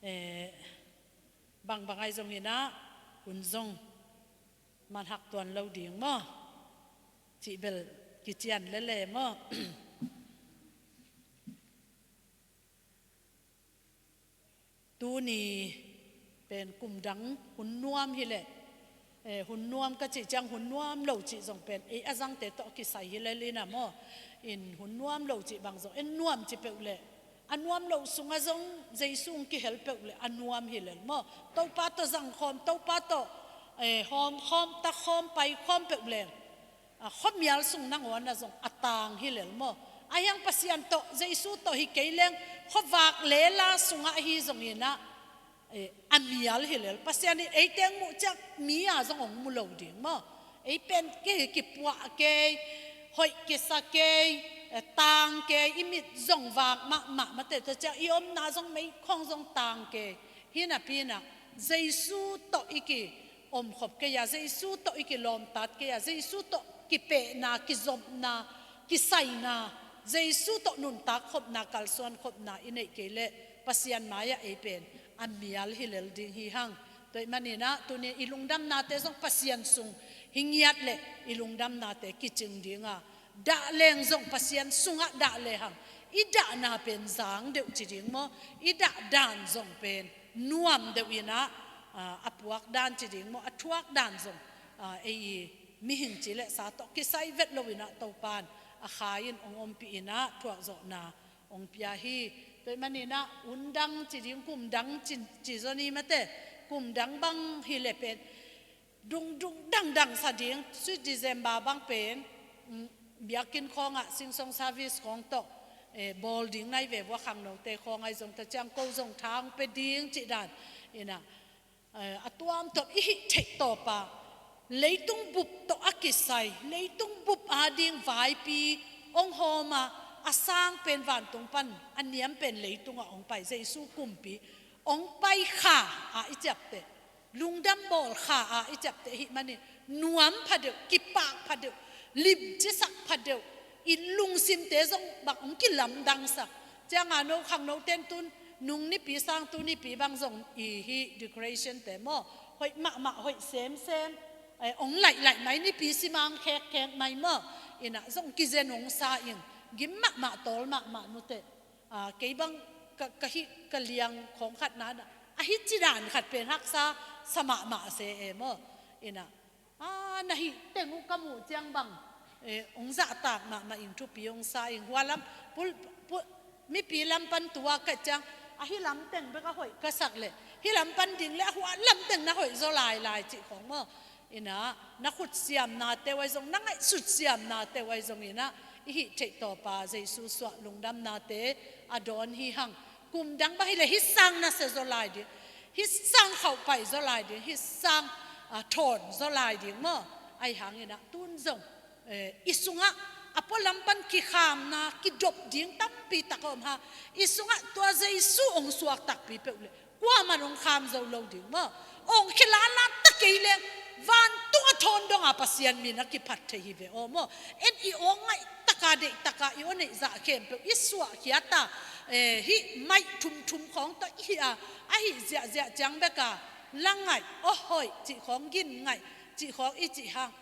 Eh, bangbang ahi zongin ah, hun zong man hak tuan lo ding maw, cih bel kician lele maw. Tuni pen kum dang hun nuam hi leh, eh, hun nuam ka cih ciang hun nuam lo cih zong pen ei a zangte tawh kisai hi lel in a maw. In hun nuam lo cih bang zong en nuam ci peuh leh a nuam lo sungah zong Jesu hong kihel peuh leh a nuam hi lel maw. Topa tawh zang khawm, Topa tawh, eh, hawm khawm, tak khawm, pai khawm peuh leng a khuamial sung nangawn ah zong a tang hi lel maw. Ahi hang Pasian tawh, Jesu tawh hi kei leng khuavak lela sungah ahi zongin ah, eh, a mial hi lel. Pasian in ei teng muh ciang mi a zong hong mu lo ding maw. Ei pen kei kipuah kei, hoih kisa kei, eh, tang kei, i mit zong vak mahmah mate, tua ciang i omna zong meikhawng zong tang kei. Hi napi in ah Jesu tawh i ki omkhop kei a, Jesu tawh i kilawmtat kei a, Jesu tawh kipehna, kizopna, kisaina, Jesu tawh nuntak khopna, kalsuan khopna i neih kei leh Pasian mai-ah ei pen a mial hi lel ding hi hang. Tua ahih manin ah tuni i lungdamnate zong Pasian sung hi ngiat leh i lungdamnate kicing ding a, dah leng zong Pasian sungah dah lehang i dahna pen zang deuh ci ding maw, i dah dan zong pen nuam deuh in ah, a, a puak dan ci ding maw, a thuak dan zong, a, ei mihing ci le sa tawh kisai vet lo in ah Topa in a khai in hong ompih in ah thuakzawhna hong pia hi. Tua ahih manin ah hun dang ci ding, kum dang ci, ci zaw ni mate, kum dang bang hi leh pen dungdung dangdang sa ding, Sweet December bang pen, mm, biakinn khawngah sing song service khawng tawh, eh, bawl ding nai ve vua, khangnote khawng ahi zong, tua ciang ko zong tha hong pia ding cih dan in ah, eh, a tuamtuam i hih theih tawp a, leitung bup tawh a kisai, leitung bup a ding vaipi hong hawm a, a sang pen vantung pan, a niam pen leitungah hong pai Jesu kumpi hong pai kha a i ciapteh, lungdam bawl kha a i ciapteh ahih manin nuam phadeuh, kipak phadeuh, limcisak phadeuh, i lungsimte zong bang hong kilamdangsak. Ciang a no, khangnote'n tun nung nipi, sangtu nipi bang zong i hih decoration-te maw, hoih mahmah, hoih semsem, eh, hong laih laih mai, nipi simang khekkhek mai maw. In ah zong kizen hong sa ing, gim mahmah, tawl mahmah nuteh. Ah, kei bang ka, ka hih ka liang khawng khat na, na, a hih ci dan khat pen haksa sa mahmah se e maw. In ah, ah, na hih teng uh ka muh ciang bang, eh, hong zahtak mahmah ing, thupi hong sa ing. Hua lam, pul, pul, mipi lam pan tua ka ciang, a hih lam teng bek a hoih ka sak leh, hih lam pan ding leh a hua lam teng na hoih zaw lailai cih khawng maw. In ah, na khutsiamnate uh ahi zong, na ngaihsut siamnate uh ahi zong in ah, i hih theih tawp a Jesu suah lungdamnate a dawn hi hang. Kum dang bang hi leh hih sang nasia zaw lai ding, hih sang khauhpaih zaw lai ding, hih sang, ah, thawn zaw lai ding maw. Ahi hang in ah tun zong, eh, i sungah a pualam pan kikhamna, kidop ding tampi tak a om hang, i sungah tua Jesu hong suak takpi peuh leh kuamah in hong kham zo lo ding maw. Hong khilala ta kei leng vantung a thawn dong a Pasian min a kiphat thei hi ve aw maw. En i aw ngaih tak a, deih tak a, i aw neih zah khempeuh i suahkhiat a, eh, hih maih thumthum khawng tawh i hih a, a hih ziahziah ciang bek a, la ngaih, aw hoih cih khawng, gin ngaih cih khawng i cih hang,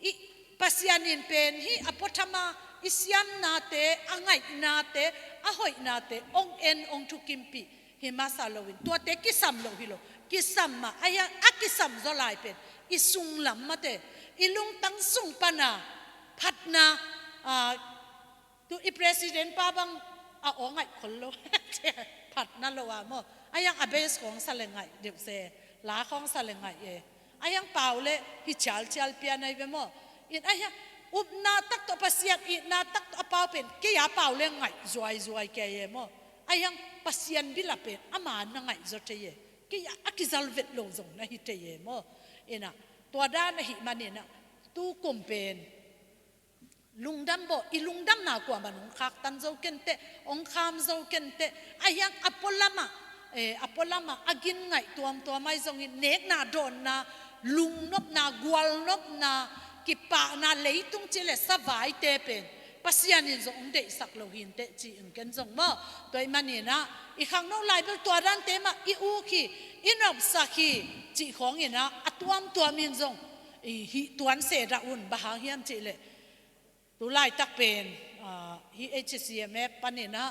i Pasian in pen hih a puatham a i siamnate, a ngaihnate, a hoihnate hong en, hong thukimpih hi masa loin, tuate kisam lo hi lo. Kisam mah, ahi hang a kisam zaw lai pen i sunglam mate, i lungtang sung pan a phatna, ah, tu i president pa bang a aw ngaih khol lo. Phatna lo a maw. Ahi hang a base khawng sa leh ngaih deuh se, la khawng sa leh ngaih e. Ahi hang pau leh hi cialcial pian ahi ve maw. In ahi hang upna tak tawh, Pasian itna tak tawh a pau pen kei a pau leh ngaih zuaizuai kei e maw. Ahi hang Pasian bil a pen ama na ngaih zaw thei e. Kei a a kizal vet lo zong na hi thei e maw. In ah, tua dan ahih manin ah, tu kum pen lungdam bawl, i lungdamna kuamah in hong khaktan zo kenteh, hong kham zo kenteh. Ahi hang a pualam ah, eh, a pualam ah a gin ngaih tuamtuam ahi zongin, nekna dawnna, lungnopna, gualnopna, kipahna, leitung ci leh savaite pen Pasian in zong hong deihsak lo hi inteh ci ing ken zong maw. Tua ahih manin ah, i khangno lai bel tua dante mah i uk hi, i nopsak hi cih khawng in ah, a tuamtuam in zong i hih tuan se dah un. Bang hang hiam cih leh Tu laitak pen, ah, hih H C M F panin ah,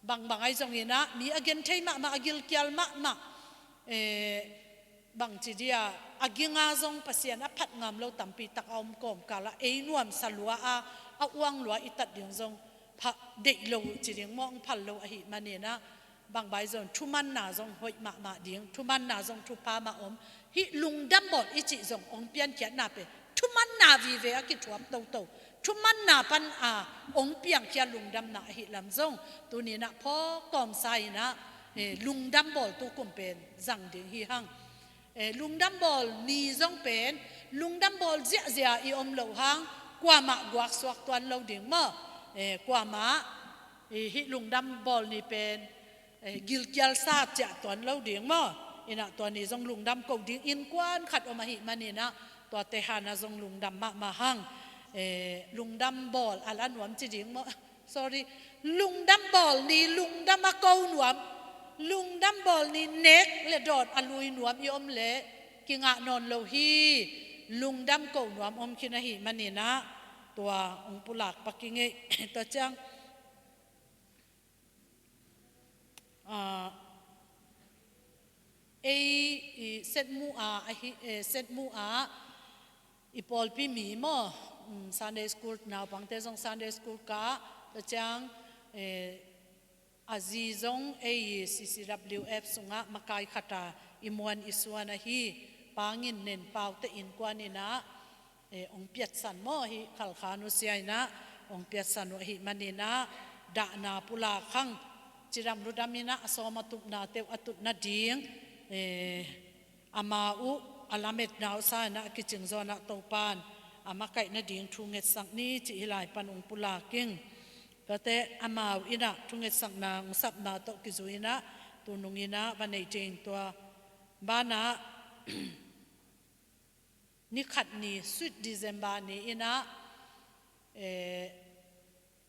bangbang ahi zongin ah, mi a gen thei mahmah, a gilkial mahmah, eh, bangci dia, a ging a zong Pasian a phat ngam lo tampi tak a om kawmkal ah, ei nuamsa lua a, a uang lua i tat ding zong pha deih lo ci ding maw, hong phal lo ahih manin ah, bangbai zong thumanna zong hoih mahmah ding, thumanna zong thupha mah om. Hih lungdam bawl i cih zong hong piankhiatna pen thumanna vive a kithuap toto, thumanna pan a hong piangkhia lungdamna ahih lam zong tuni-in ah phawk kawmsa in ah, eh, lungdam bawl tukum pen zang ding hi hang. Eh, lungdam bawl ni zong pen lungdam bawl ziahziah i om loh hang, kuamah guaksuak tuan lo ding maw? Eh, kuamah, eh, hih lungdam bawl ni pen, eh, gilkial sa ciah tuan lo ding maw? In ah tua ni zong lungdam ko ding innkuan khat om ahih manin ah, tuate han ah zong lungdam mahmah hang. Eh, lungdam bawl a la nuam ci ding maw? Sorry, lungdam bawl ni, lungdam a ko nuam, lungdam bawl ni, nek le dawn a lui nuam i om leh kingah nawn lo hi. Lungdam ko nuam om khin ahih manin ah, tua hong pulak pak ing ei. Tua ciang, ah, ei, i, Setmu a, ahi, eh, Setmu a, i pawlpi mi maw, mm, Sunday school, naupangte zong Sunday school kah, tua ciang, eh, a zi zong ei C C W F sungah makai khat a i muan i suan ahi, Pa Ngin Nen Paute innkuan in ah, eh, hong piatsan maw, hih Khalkha nusia in ah hong piatsan uh ahih manin ah, dahna pulak hang, cidam ludam in ah a sawm a tupnate uh a tut nading, eh, amau uh a lametna uh sa in ah a kicing zaw in ah Topa'n a makaih nading thu ngetsak ni cih hih lai pan hong pulak ing. Tuate amau in ah thungetsakna hong sapna tawh kizui in ah, tu nung in ah va nei ding. Tua banah ni khat ni, Sweet December ni in ah, eh,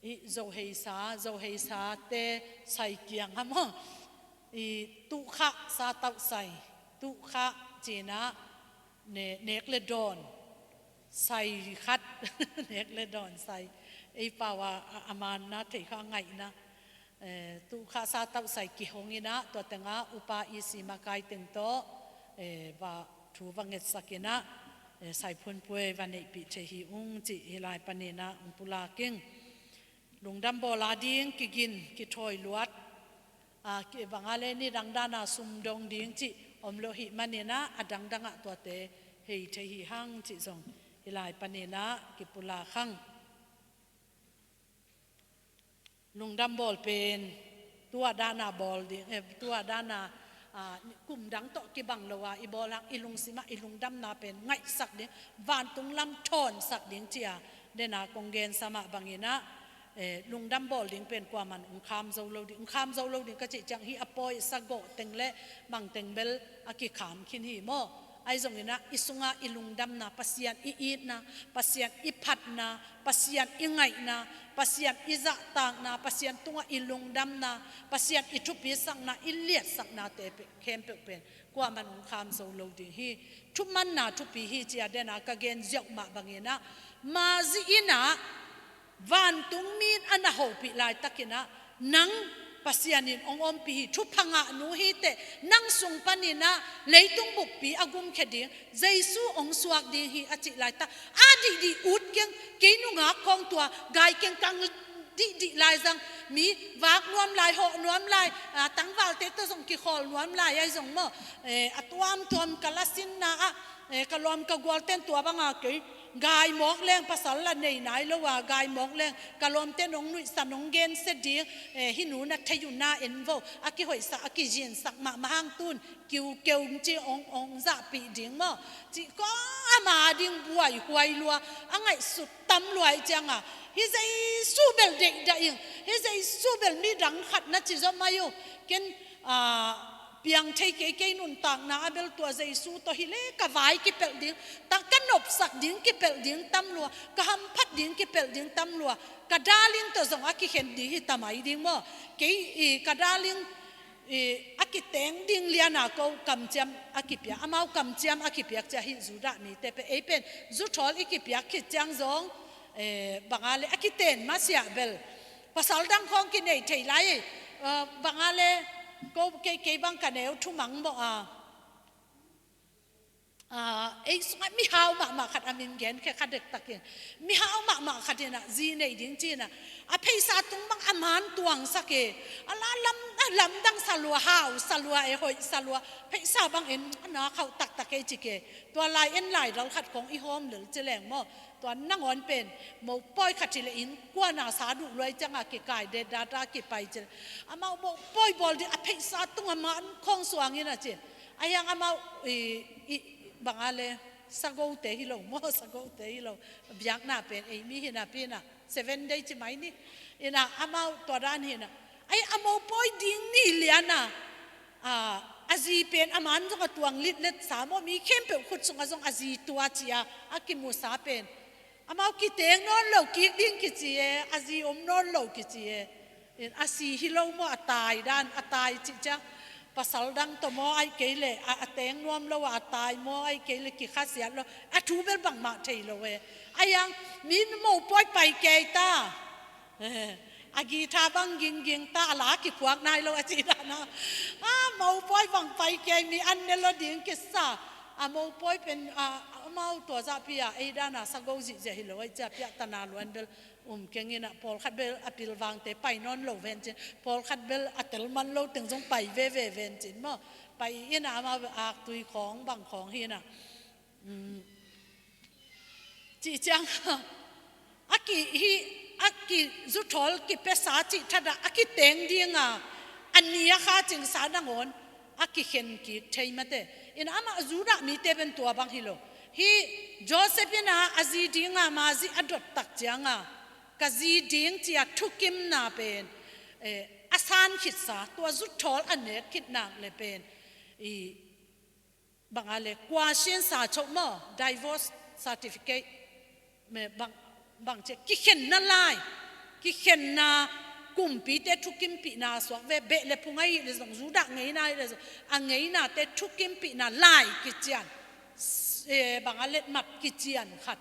i Zo heisa, Zo heisate sai kiang a maw, i tuhkhah satauh sai, tuhkhah ci-in ah, ne-, nek le dawn sai khat, nek le dawn sai, ei pau a, a, a manna thei kha ngaihna, eh, tuhkhah satauh sai kihong in ah, tua teng ah upa i si makai teng tawh, eh, va thu va ngetsak in ah, eh, saiphun puai va neihpih thei hi ung cih hih lai panin ah hong pulak ing. Lungdam bawl a ding kigin, kithawi luat, a, ki, bang a le nidang dan a sum dong ding cih om lo ahih manin ah, a dangdang ah tuate hei thei hi hang cih zong hih lai panin ah kipulak hang. Lungdam bawl pen tua dan a bawl ding, eh, tua dan a, a, kum dang tawh kibang lo a i bawl hang, i lungsim ah i lungdamna pen ngaihsak ding, vantung lam thawnsak ding ci-a, den a kong gensa mah bangin ah, eh, lungdam bawl ding pen kuaman hong kham zo lo ding, hong kham zo lo ding ka cih ciang, hih a pawi sagawh teng le mang teng bel a kikham khin hi maw? Ahi zongin ah i sungah i lungdamna, Pasian i itna, Pasian i phatna, Pasian i ngaihna, Pasian i zahtakna, Pasian tungah i lungdamna, Pasian i thupisakna, i liatsaknate pe-, khempeuh pen kuaman hong kham zo lo ding hi. Thumanna thupi hi ci-a, den a ka gen ziau mah bangin ah, mazi in ah vantung mi in a na hopih laitakin ah, nang Pasian in hong ompih hi, thupha ngahnu hi teh, nang sung panin ah leitung buppi a gumkhia ding, Jesu hong suak ding hi a cih laitak, a dihdih ut keng, kei nungak khawng tua gai keng, kang dihdih lai zang, mi vak nuam lai, hawh nuam lai, a, tangvalte tawh zong kikhawl nuam lai ahi zong maw, eh, a tuamtuam ka la sinna ah, eh, ka lawm ka gualten tua banga kei gai mawk leng, pasal la nei nai lo a gai mawk leng, ka lawmten hong nuihsan, hong gensia ding, eh, hih nu na thei uh na en vo, a kihoihsak, a kizinsak mahmah hang, tun kiukeu ci, hong, hong zahpih ding maw, cih kawng ama ding buaihuai lua, a ngaihsut tam lua ih cianga, hih Jesu bel deihdah ing, hih Jesu bel midang khat na ci zaw mai uh, ken, ah, piang thei kei, kei nuntakna ah bel tua Jesu tawh hi leh ka vai kipelh ding, ta ka nopsak ding kipelh ding tam lua, ka hamphat ding kipelh ding tam lua, ka darling tawh zong a kikhen ding hi ta mai ding maw. Kei, i, ka darling, i, a kiteng ding liana ko kamciam a kipiak, amau kamciam a kipiak cia, hih Judah mite pen, ei pen zu thawl i kipiak khit ciang zong, Eh, bang a le a kiten masiah bel pasal dang khawng kinei thei lai. Eh, bang a le ko kei kei bang ka neu thumang mawh a. Ah, ei sungah mihau mahmah khat a min gen khe kha dektakin, mihau mahmah khat inah zi nei ding ci-inah a pheisa tung bang a man tuangsak e. A la lam, a lamdang salua, hau salua, e hoih salua, pheisa bang en a na khauh taktak e ci ke. Tua lai en lai dal khat kong i hawm lel ci leng maw, tua nangawn pen mopawi khat hi le innkuan a sa duh luai ciangah kikai det data kipai ci le, amau mopawi bawl ding a pheisa tung a man khawng suang inah ci. A hiang amau i, i, bang a le sagote hi lo maw, sagote hi lo. Biakna pen ei mi hi napi inah seven day ci mai ni. Inah amau tua dan hi inah, ai, a mopawi ding ni lianah, a, a zi pen a man zong a tuang litlet sa maw, mi khempeuh khut sungah zong a zi tua ci-a a kimusa pen amau kiteng nawn lo kik ding kici e, a zi om nawn lo kici e. In a si hi lo maw, a tai dan, a tai cih ciang pasal dang tawh maw, ai kei le a, a teng nuam lo a, a tai maw, ai kei le kikhasiat lo, a thu bel bangmah thei lo e. A hiang mi mopawi pai kei ta. Eh, a guitar bang gingging ta, a la kiphuak nai lo a ci dana. A mopawi bang pai kei mi an ne lo ding kisa. A mopawi pen, a, amau tua zahpi a ei dana sago zihziah hi lo ai cia piah tana luan bel um keng inah pawlkhat bel a pilvangte pai nawn lo vencin, pawlkhat bel a tel man lo teng zong pai veve vencin maw. Pai inah amau bel aktui khawng bang khawng hi inah. Um, cih ciang a ki hi, a ki zuthawl kipesa cih thatah a kiteng dinga a ni a kha cingsa nangawn a kikhen kik thei mate. In amah Judah mite pen tua bang hi lo. Hi Joseph inah a zi dinga mazi a dot tak cianga ka zi ding cia thukimna pen, eh, a san khitsa, tua zuthawl a nek khit nak le pen i bang a le kua sin sa choh maw, divorce certificate, me bang, bang cia kikhenna lai, kikhenna kumpite thukimpihna suak ve, beh le phung ahi le zong, Judah ngeina ahi le zong, a ngeinate thukimpihna lai kician, s-, eh, bang a le map kician khat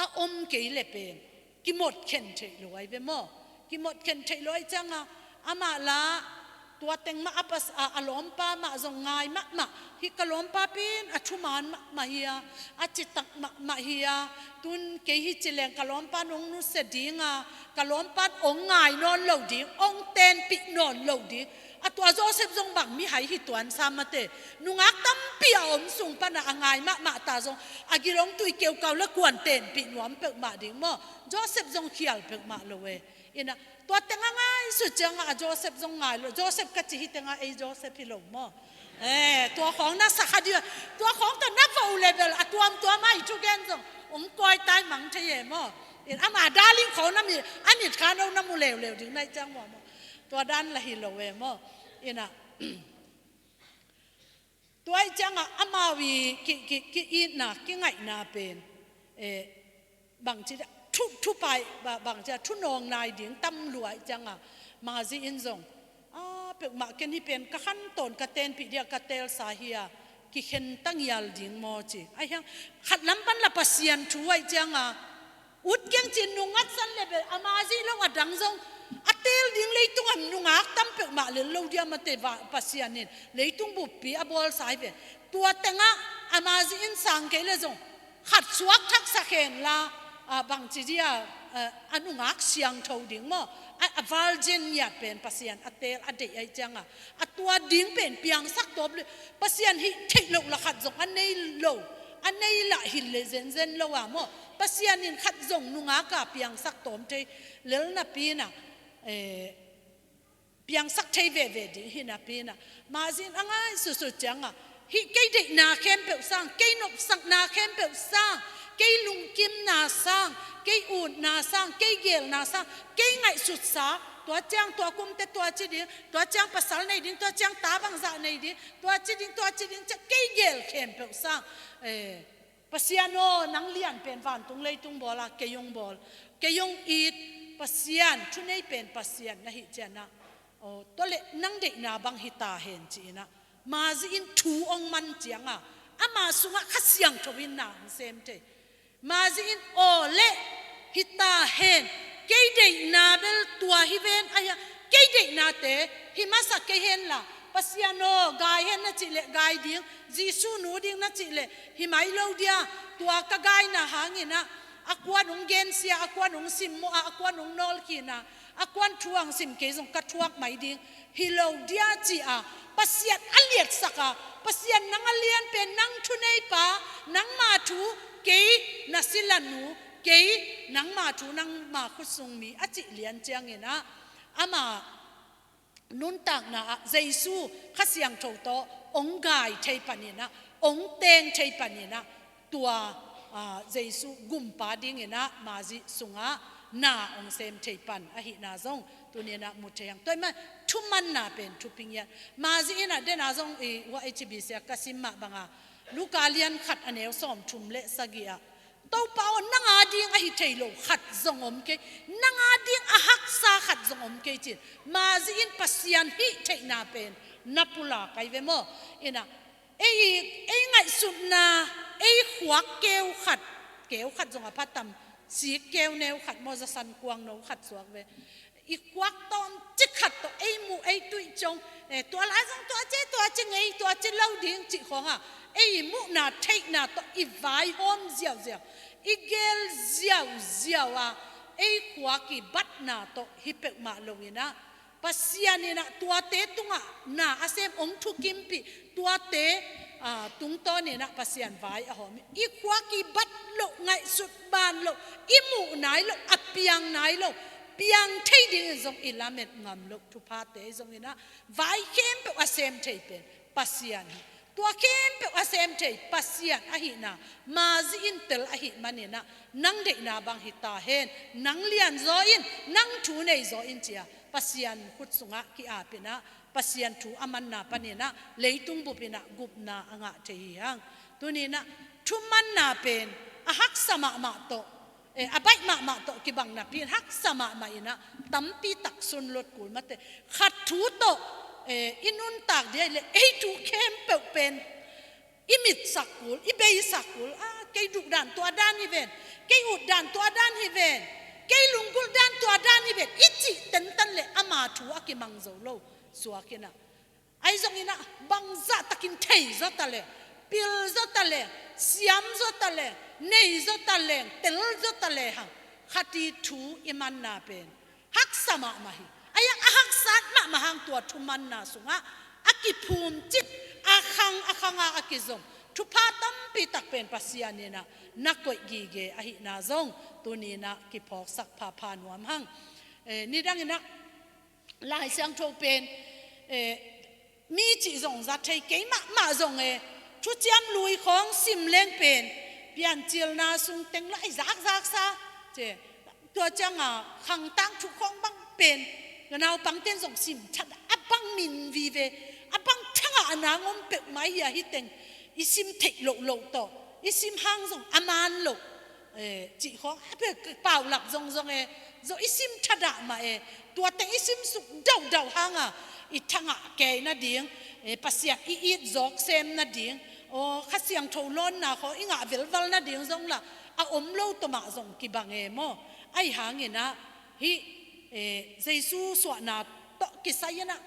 a om kei le pen kimot khen theih lo ai ve maw? Kimot khen theih lo ai cianga amah la tua teng mah a pas-, a, a lawmpa mah zong ngai mahmah. Hi ka lawmpa pen a thuman mahmah hi a, a citak mahmah hi a, tun kei hi ci leng ka lawmpa nong nusia dinga, ka lawmpa ong ngai nawn lo ding, ong tenpih nawn lo ding. A tua Joseph zong bang mihai hi tuan sa mate. Nungak tampi a om sung pana a ngai mahmah ta zong a gilong tui keukau le kuan tenpih nuam peuhmah ding maw? Joseph zong khial peuhmah lo e. Ina tua tenga ngai su cianga a Joseph zong ngai lo. Joseph ka ci hi tenga ei Joseph hi lo maw? Eh, tua khawng na sa kha dia. Tua khawng ta na vo level a tuamtuam a i thugen zong ong koi tai mang thei e maw? In ama darling khawng na mi a mit kha no na mu leuleu ding nai ciang maw maw? Tua dan la hi lo e maw? Ina tua i cianga amau i ki, ki, ki itna, kingaihna pen, eh, bangci dia, thu, thupai, ba, bangci dia, thunawng nai ding tam lua i cianga, mazi in zong, a, peuhmah ken hi pen, ka khantawn, ka tenpih dia, ka telsa hi a, kikhen tangial ding maw ci. Ai hiang, khat lam pan la Pasian thu ai cianga, ut keng cin nungat san le bel, a mazi lo a dang zong, a tel ding leitung a nungak tam peuhmah le lo dia mate va, Pasian in, leitung buppi a bawlsa hi ve. Tua tenga, a mazi in sang kei le zong, khat suak thaksa khen la, a, bangci dia, a, a nungak siangtho ding maw? A, a virgin ngiat pen Pasian a tel a deih ai cianga. A tua ding pen piangsak tawp le, Pasian hi theih loh la khat zong a nei lo, a nei lah hi le zenzen lo a maw? Pasian in khat zong nungak a piangsak tawm thei lel napi ina, eh, piangsak thei veve ding hi napi ina, mazi in a ngai sutsuh cianga, hi kei deihna khempeuh sang, kei nopsakna khempeuh sang, kei lungkimna sang, kei utna sang, kei gelna sang, kei ngaihsutsa, tua ciang tua kumte tua ci ding, tua ciang pasal nei ding, tua ciang ta bangzah nei ding, tua ci ding, tua ci ding, cia kei gel khempeuh sang. Eh, Pasian aw, nang lian pen vantung leitung bawl a, kei ong bawl, kei ong it, Pasian, thunei pen Pasian na hih ciana. Aw, tua le nang deihna bang hi ta hen ci ina. Mazi in thu ong man cianga, ama sungah Kha Siangtho in na ong sem thei. Mazi in aw le, Hi ta hen, kei deihna bel tua hi ven, ahi a, kei deihnate hi masa kei hen la, Pasian aw, gai hen na cih leh gai ding, Jesu nu ding na cih leh hi mai lo dia, tua ka gaina hangin ah, a kuan hong gensia, a kuan hong simmawh a, a kuan hong nawlkhin a, a kuan thu hong sim kei zong ka thuak mai ding hi lo dia ci a, Pasian a liatsak a, Pasian nang a lian pen, nang thuneipa, nangma thu, kei na sila nu, kei nangma thu, nangma khutsung mi a cih lian ciangin ah, ama nuntakna ah Jesu Kha Siangtho tawh hong gai thei panin ah, hong teng thei panin ah, tua, aa, Jesu gumpa dingin ah Mazi sungah na hong sem thei pan ahihna zong tuni-in ah mu thei hang. Tua ahih man thumanna pen thupi ngiat. Mazi in ah den a zong i hua H B C ah ka sim mah banga, Luka lian khat a neu sawmthum le sagih ah, Topa aw, nang a ding ahi thei lo khat zong om kei, nang a ding a haksa khat zong om kei ci-in Mazi in Pasian hih theihna pen na pulak ahi ve maw? In ah, ei, ei ngaihsutna, ei khuak keu khat, keu khat zong a pha tam, sik keu neu khat maw, zasan kuang no khat suak ve. I khuak tawmcik khat tawh ei muh, ei tuih ciang, eh, tua lai zong tua ci, tua ci ngei, tua ci lo ding cih khawng ah, ei muhna theihna tawh i vaihawm ziauziau, i gel ziauziau a, ei khuak i batna tawh hi peuhmah lo-in ah, Pasian in ah tuate tungah na a sem, hong thukimpih, tuate, aa, tungtawnin ah Pasian vai a hawm hi. I khuak i bat loh, ngaihsut ban loh, i muh nai loh, a piang nai lo, piang thei dingin zong i lamet ngam loh thuphate zongin ah, vai khempeuh a sem thei pen Pasian hi. Tua khempeuh a sem thei Pasian ahihna Mazi in tel ahih manin ah, nang deihna bang hi ta hen, nang lianzaw in, nang thu neizaw in ci a, Pasian khut sungah ki-apin ah, Pasian thu a manna panin ah, leitung bupin ah gupna a ngah thei hi hang. Tuni-in ah thumanna pen a haksa mahmah tawh, eh, a baih mahmah tawh kibang napi-in haksa mahmah in ah, tampi tak sunlut kul mate. Khat thu tawh, eh, i nuntak dia leh ei thu khempeuh pen i mitsak kul, i beisak kul, ah, kei duh dan tua dan hi ven, kei ut dan tua dan hi ven, kei lunggulh dan tua dan hi ven, i cih tentan leh ama thu a kimang zo lo suak in ah. Ahi zongin ah bangzah takin thei zaw ta leng, pil zaw ta leng, siam zaw ta leng, nei zaw ta leng, tel zaw ta lehang, khat i thu i manna pen haksa mahmah hi. Ahi hang a haksat mahmah hang tua thumanna sungah a kiphumcip, a khang a khang a a kizom thupha tampi tak pen Pasian in ah na koih gige ahihna zong tuni-in ah kiphawksak phapha nuam hang. Eh, nidangin ah Lai Siangtho pen, eh, mi cih zong za thei kei mahmah zong e, Thuciam Lui khawng sim leng pen Piancilna sung teng lah i zakzaksa ci. Tua ciangin Khang Tangthu khawng bang pen, naupangte'n zong sim thadah a, bang min vive, a bang thangah a nang om peuhmah hi a, hih teng i sim theih lohloh tawh i sim hang zong a man lo, eh, cih khawng a pek paulap zongzong e, zong i sim thadah mah e, tua teng i sim suk daudau hang a, i thangah kei nading, eh, Pasian i it zawk sem nading, aw, Kha Siangtho lawnna khawng i ngah velval nading zong lah a om lo tawh mah zong kibang e maw? Ahi hangin ah hih, eh, Jesu suahna tawh kisai-in ah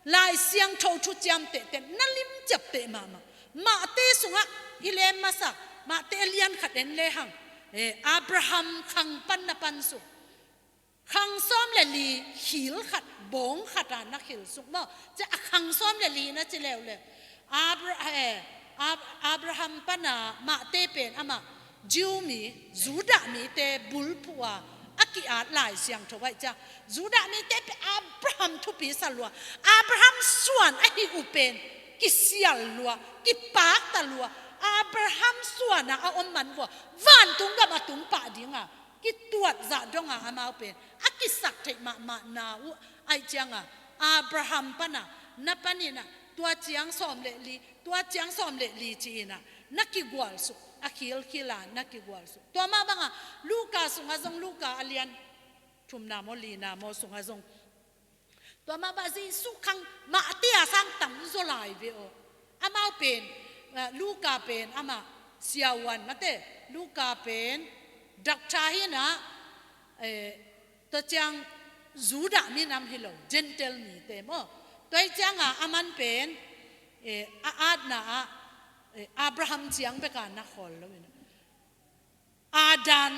Lai Siangtho thuciam tehteh na limciap teh mahmah. Matthai sungah i lem masa, Matthai a lian khat en lehang, eh, Abraham khang pan na pan suk, khang sawm le li khil khat, bawng khat a na khil suk maw? Ci a, khang sawm le li na ci leuleu. Abra-, eh, Ab-, Abraham pan a Matthai pen amah Jew mi, Judah mite bulphuh a a ki-at Lai Siangtho ahi ciang, Judah mite pen Abraham thupi sa lua, Abraham suan ahi uh pen kisial lua, kipakta lua, Abraham suan a a om man vua vantung gam a tung pah ding a kituat zah dong a, amau pen a kisak theih mahmah na uh ahi ciang a, Abraham pan a na panin ah tua ciang sawm le li, tua ciang sawm le li ci-in ah na kigual suk, a khilkhil a na kigual suk. Tua mah bang a Luka sungah zong, Luka a lian thumna maw, lina maw sungah zong, tua mah bang a Jesu khang Matthai a sang tam zaw lai ve aw. Amau pen, ah, Luka pen amah siavuan mate, Luka pen doctor hi-in ah, Eh, tua ciang Judah minam hi lo, Gentile mite maw. Tua hi cianga aman pen, eh, a atna ah, eh, Abraham ciang beka na khawl lo in, Adam,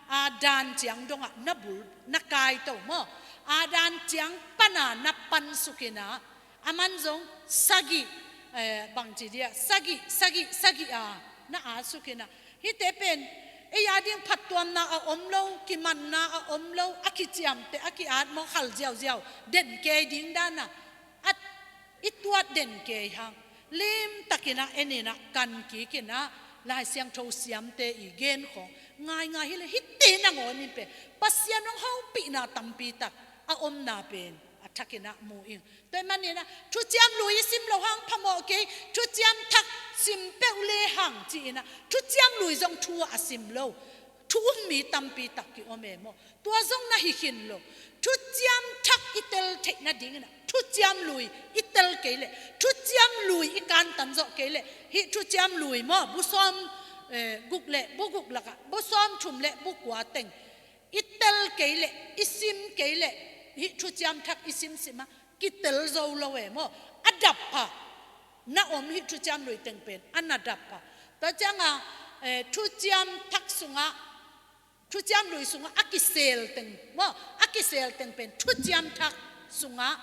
Adam ciang dongah na bul, na kaito maw. Adam ciang pana na pansuk ina, aman zong sagih, eh, bangci dia, sagih, sagih, sagih a na atsuk ina. Hihte pen ei a ding phattuamna a om lo, kimanna a om lo, a kiciamteh, a ki-at maw, khal ziauziau, den kei ding dana, a i tuat den kei hang, limtakin a en ina, kan kik ina, Lai Siangtho siamte i gen khawng ngaingai hi le, hihte nangawn in pen Pasian hong hopihna tampi tak a omna pen a thakin a mu ing. Tua ahih manin a, thuciam lui i sim loh hang phamawh kei, thuciam thak sim peuh le hang ci ina, thuciam lui zong thu a sim lo, thu um mi tampi tak ki-om e maw. Tua zong na hi khin lo. Thuciam thak i tel theih nadingin a, thuciam lui i tel kei leh, thuciam lui i kantan zawh kei leh, hih thuciam lui maw, bu sawm, eh, guk le bu guk lakah bu sawm thum le bu kua teng i tel kei leh, i sim kei leh, hih thuciam thak i simsim a, kitel zo lo e maw. A dap pha na om, hih thuciam lui teng pen a na dap pha. Tua cianga, eh, thuciam thak sungah, thuciam lui sungah a kisel teng maw, a kisel teng pen thuciam thak sungah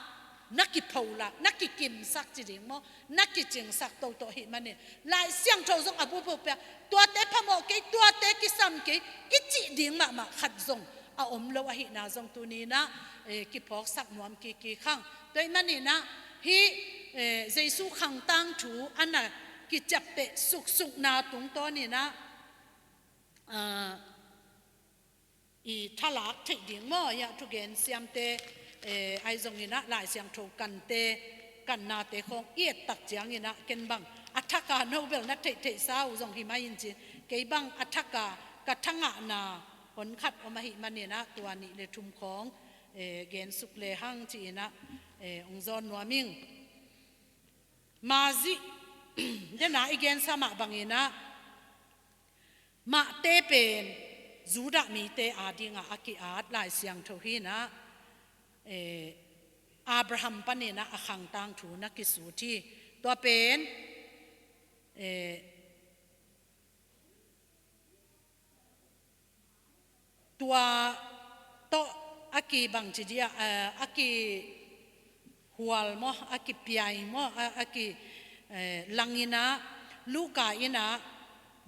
na kipholak, na kikimsak ci ding maw, na kicingsak toto ahih manin, Lai Siangtho zong a bup bup pia, tuate phamawh kei, tuate kisam kei i cih ding mahmah khat zong a om lo ahihna zong tuni in a, eh, kiphawksak nuam kik kik hang. Tua ahih manin a, hih, eh, Jesu khang tangthu a na kiciapteh suksukna tungtawn in a, ah, i thalak theih ding maw, hih a thugen siamte, eh, ahi zongin a, Lai Siangtho kante, kannate khawng i et tak ciangin a, ken bang a thak a, no bel na theihtheihsa uh zong hi mah in cin, kei bang a thak a ka thangahna honkhat om ahih manin a, tua nih le thum khawng, eh, gensuk le hang ci-in a, eh, hong zawn nuam ing. Mazih, dena i gensa mah bangin a, mahte pen Judah mite a dinga a ki-at Lai Siangtho hi in a, eh, Abraham panin a, a khang tangthu na kisut hi. Tua pen, eh, tua tawh a kibangci dia, eh, a kihual maw, a kipiai maw, a, a ki, eh, lang in a, Luka in a,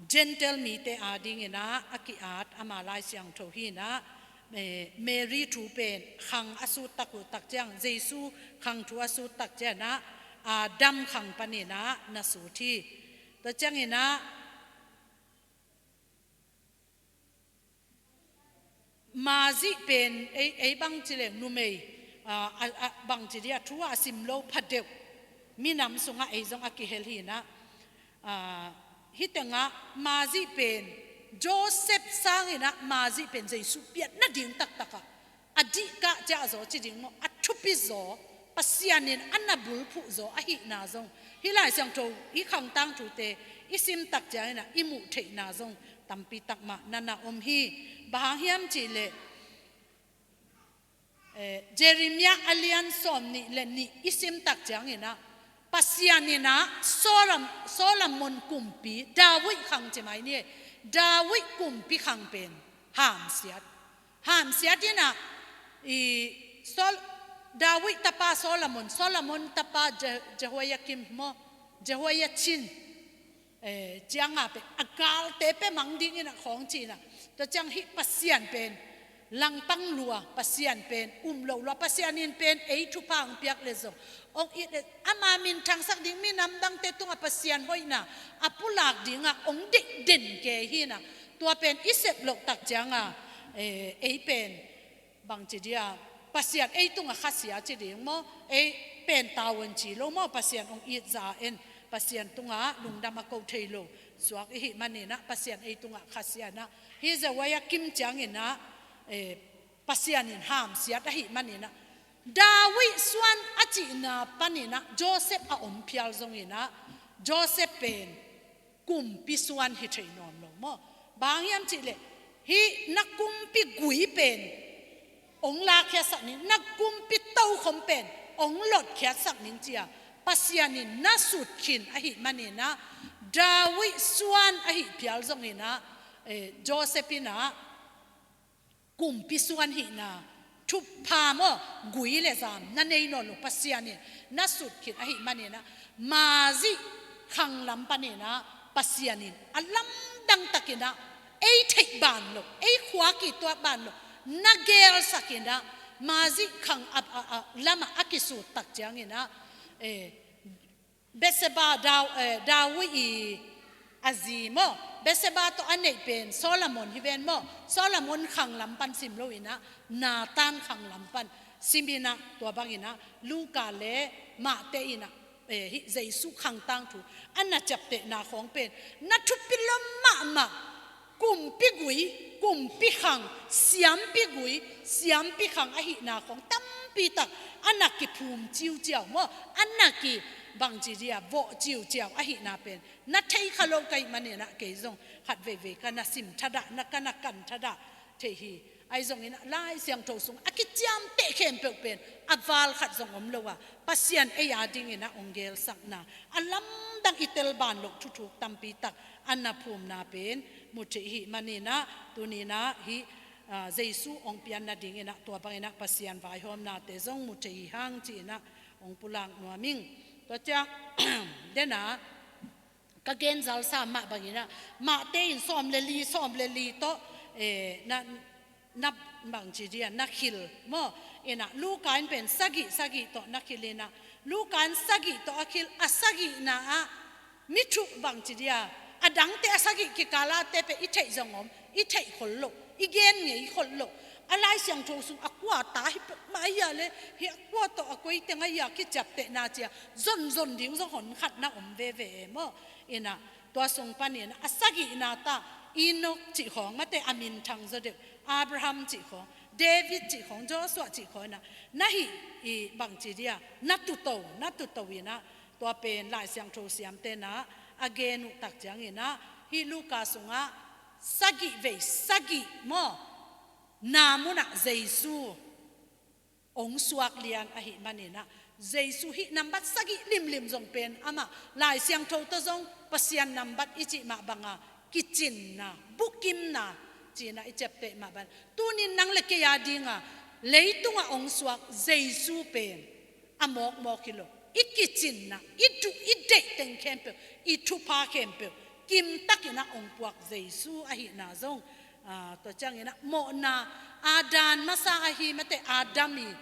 Gentile mite a dingin a, a ki-at ama Lai Siangtho hi in a, eh, Mary thu pen khang a sut tak uh tak ciang, Jesu khang thu a sut tak ciang a, Adam khang panin a na sut hi. Tua ciangin a, Mazih pen ei, ei bangci leng numei, a, a, a, bangci dia thu a sim lo phadeuh minam sungah ei zong a kihel hi in a, a, hih tengah Mazih pen Joseph sangin a Mazih pen Jesu piat nading taktak a, a dihkah ciah zaw ci ding maw, a thupi zaw, Pasian in a na bulphuh zaw ahihna zong hih Lai Siangtho, hih khang tangthute i sim tak ciangin a i muh theihna zong tampi tak mah na na om hi. Bang hang hiam cih leh, eh, Jeremiah a lian sawm nih le nih i sim tak ciangin a, Pasian in a Solom-, Solomon kumpi, David khang ci mai ni, David kumpi khang pen hamsiat. Hamsiat in a, i Sol-, David tapa Solomon, Solomon tapa Je-, Jehoiakim maw, Jehoiachin, eh, ciang a pen a galte pia mang dingin a khawng ci in a. Tua ciang hih Pasian pen langpang lua, Pasian pen um lo lua, Pasian in pen ei thupha hong piak le zong, hong it le, ama minthangsak ding minam dangte tungah Pasian hoihna a pulak dingah hong deih den kei hi in a. Tua pen i sep loh tak ciang a, eh, ei pen bangci dia, Pasian ei tungah khasia ci ding maw, ei pen tavuan ci lo maw, Pasian hong it zah en, Pasian tungah lungdam a ko thei lo suak i hih manin a, Pasian ei tungah khasia in a, hih Jehoiakim ciangin a, eh, Pasian in hamsiat ahih manin a, David suan a cihna panin a Joseph a om phial zongin a, Joseph pen kumpi suan hi thei nawn lo maw. Bang hang hiam cih leh, Hih na kumpi gui pen ong lakkhiatsak ning, na kumpi tokhom pen ong lotkhiatsak ning ci-a Pasian in na sut khin ahih manin ah, David suan ahih phial zongin ah, eh, Joseph in ah kumpi suan hihna, thupha maw, gui le zam na nei nawn lo, Pasian in na sut khin ahih manin ah, Mari khang lam panin ah Pasian in a lamdang takin ah ei theih ban lo, ei khua kituak ban lo na gelsakin ah, Mari khang a, a, a lamah a kisut tak ciangin ah, eh, Bathsheba, Daw-, eh, David i a zi maw, Bathsheba tawh a neih pen Solomon hi ven maw, Solomon khang lam pan sim loin ah, Nathan khang lam pan simin ah, tua bangin ah Luka le Mate in ah, eh, hih Jesu khang tangthu a na ciaptehna khawng pen na thupi lua mahmah. Kumpi gui, kumpi khang, siampi gui, siampi khang ahihna khawng tampi tak a na kiphum ciuciau maw, a na ki bangci dia vawh ciuciau ahihna pen na thei kha lo ka hih manin ah, kei zong khat veivei ka na sim thadah, na ka na kan thadah thei hi. Ahi zongin ah Lai Siangtho sung a kiciamteh khempeuh pen a val khat zong om lo a, Pasian ei a dingin ah ong gelsakna, a lamdang i tel ban loh thuthuk tampi tak a na phumna pen mu thei hi manin ah, tuni-in ah hih, ah, Jesu ong pian nadingin ah tua bangin ah Pasian vaihawmnate zong mu thei hi hang ci-in ah ong pulak nuam ing. Tua ciang den ah ka gen zalsa mah bangin ah, Mate in sawm le li, sawm le li tawh, eh, na, na bangci dia, na khil maw. In ah Luka in pen sagih, sagih tawh na khil in ah, Luka in sagih tawh a khil, a sagihna ah mi thu bangci dia, a dangte a sagih kikal ah te pen i theih zong om, i theih khol lo, i gen ngei khol lo. A Lai Siangtho sung a kua ta hi peuhmah ahi a le, hih a kua tawh a koi teng ahi a kiciaptehna ci-a zonzon ding zong hon khat na om veve e maw. In ah tua sung panin ah a sagihna ta, Enok cih khawng, mate a minthang zaw deuh, Abraham cih khawng, David cih khawng, Joshua cih khawng in ah na hih i bangci dia, na tuto, na tuto in ah, tua pen Lai Siangtho siamte in ah a gen uh tak ciangin ah, hih Luka sungah sagih vei sagih maw, na mun ah Jesu ong suak lian ahih manin ah, Jesu hih nambat sagih limlim zong pen amah Lai Siangtho tawh zong Pasian nambat i cih mah banga kicinna, bukimna ci-in ah i ciapteh mah bang. Tuni-in nang le kei a dinga leitungah ong suak Jesu pen a mawkmawk hi lo, i kicinna, i duh, i deih teng khempeuh, i thupha khempeuh kimtakin ah ong puak Jesu ahihna zong, ah, tua ciangin ah mawhna, Adam masa ahi, mate Adam i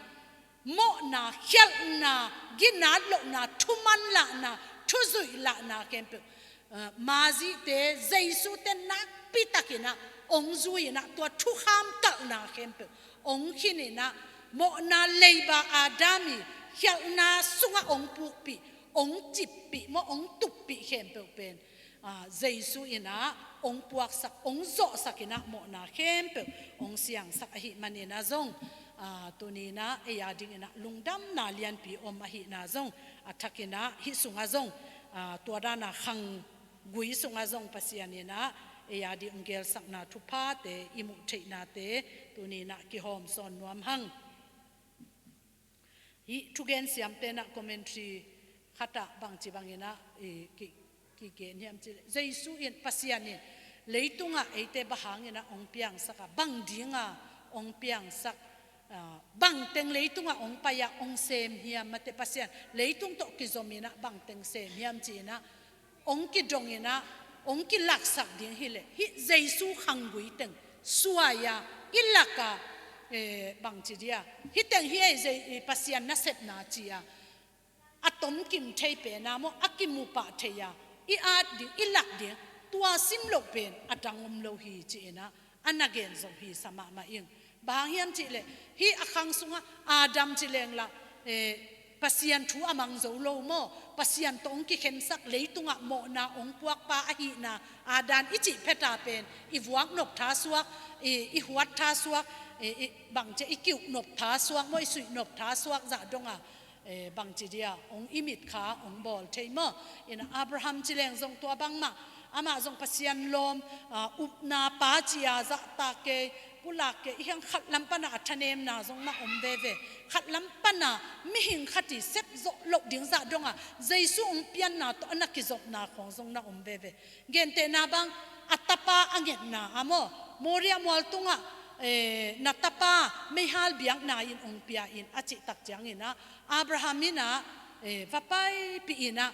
mawhna, khialhna, ginat lohna, thuman lahna, thuzuih lahna khempeuh, ah, Mari te, Jesu te nakpi takin ah ong zui-in ah, tua thukham kalhna khempeuh ong khin in ah, mawhna leiba Adam i khialhna sungah ong pukpih, ong cippih maw, ong tuppih khempeuh pen, ah, Jesu in ah ong puaksak, ong zawhsak in ah mawhna khempeuh ong siangsak ahih manin ah zong, ah, tuni-in ah ei a dingin ah lungdamna lianpi om ahihna zong, a thakin ah hih sungah zong, ah, tua dan a khanggui sungah zong Pasian in ah ei a ding ong gelsakna thuphate i muh theihnate tuni-in ah kihawm sawn nuam hang. Hih thugen siamte in ah commentary khat ah bangci bangin ah i ki, kigen hiam cih leh, Jesu in, Pasian in leitungah eite bang hangin ah ong piangsak a, bang dinga ong piangsak, ah, bang teng leitungah ong pai-ah ong sem hiam, mate Pasian leitung tawh kizom in ah bang teng sem hiam ci-in ah ong kidong in ah, ong kilaksak ding hi leh, hih Jesu khanggui teng suai-a, i lak-a, eh, bangci dia, hih teng hi ei, Je-, eh, Pasian nasepna ci-a, a tomkim thei pen a maw, a kimu pah thei-a i at ding, i lak ding, tua sim loh pen a dang om lo hi ci-in ah a na gen zo hi sa mahmah ing. Bang hang hiam cih leh, hih a khang sungah Adam ci leng lah, eh, Pasian thu a mang zo lo maw, Pasian tawh ong kikhensak, leitungah mawhna ong puakpa ahihna, Adam i cih phet a pen i vuak nop tha suak, i, i huat tha suak, i, i bangci, i kiuh nop tha suak maw, i suih nop tha suak zah dong a, eh, bangci dia, ong i mit kha ong bawl thei maw. In ah Abraham ci leng zong tua bangmah, Amah zong Pasian lawm, ah, upna pa ci-a zahtak kei, pulak kei, i hiang khatlam pana a thanemna zong na om veve. Khatlam pana mihing khat i sep zawh loh ding zah donga Jesu hong pianna tawh a na kizopna khawng zong na om veve. Gentehna bang, a tapa a ngetna a maw, Moria mual tungah, eh, na tapa meihal biakna in hong pia in a cih tak ciangin ah, Abraham in ah, eh, va paipih in ah,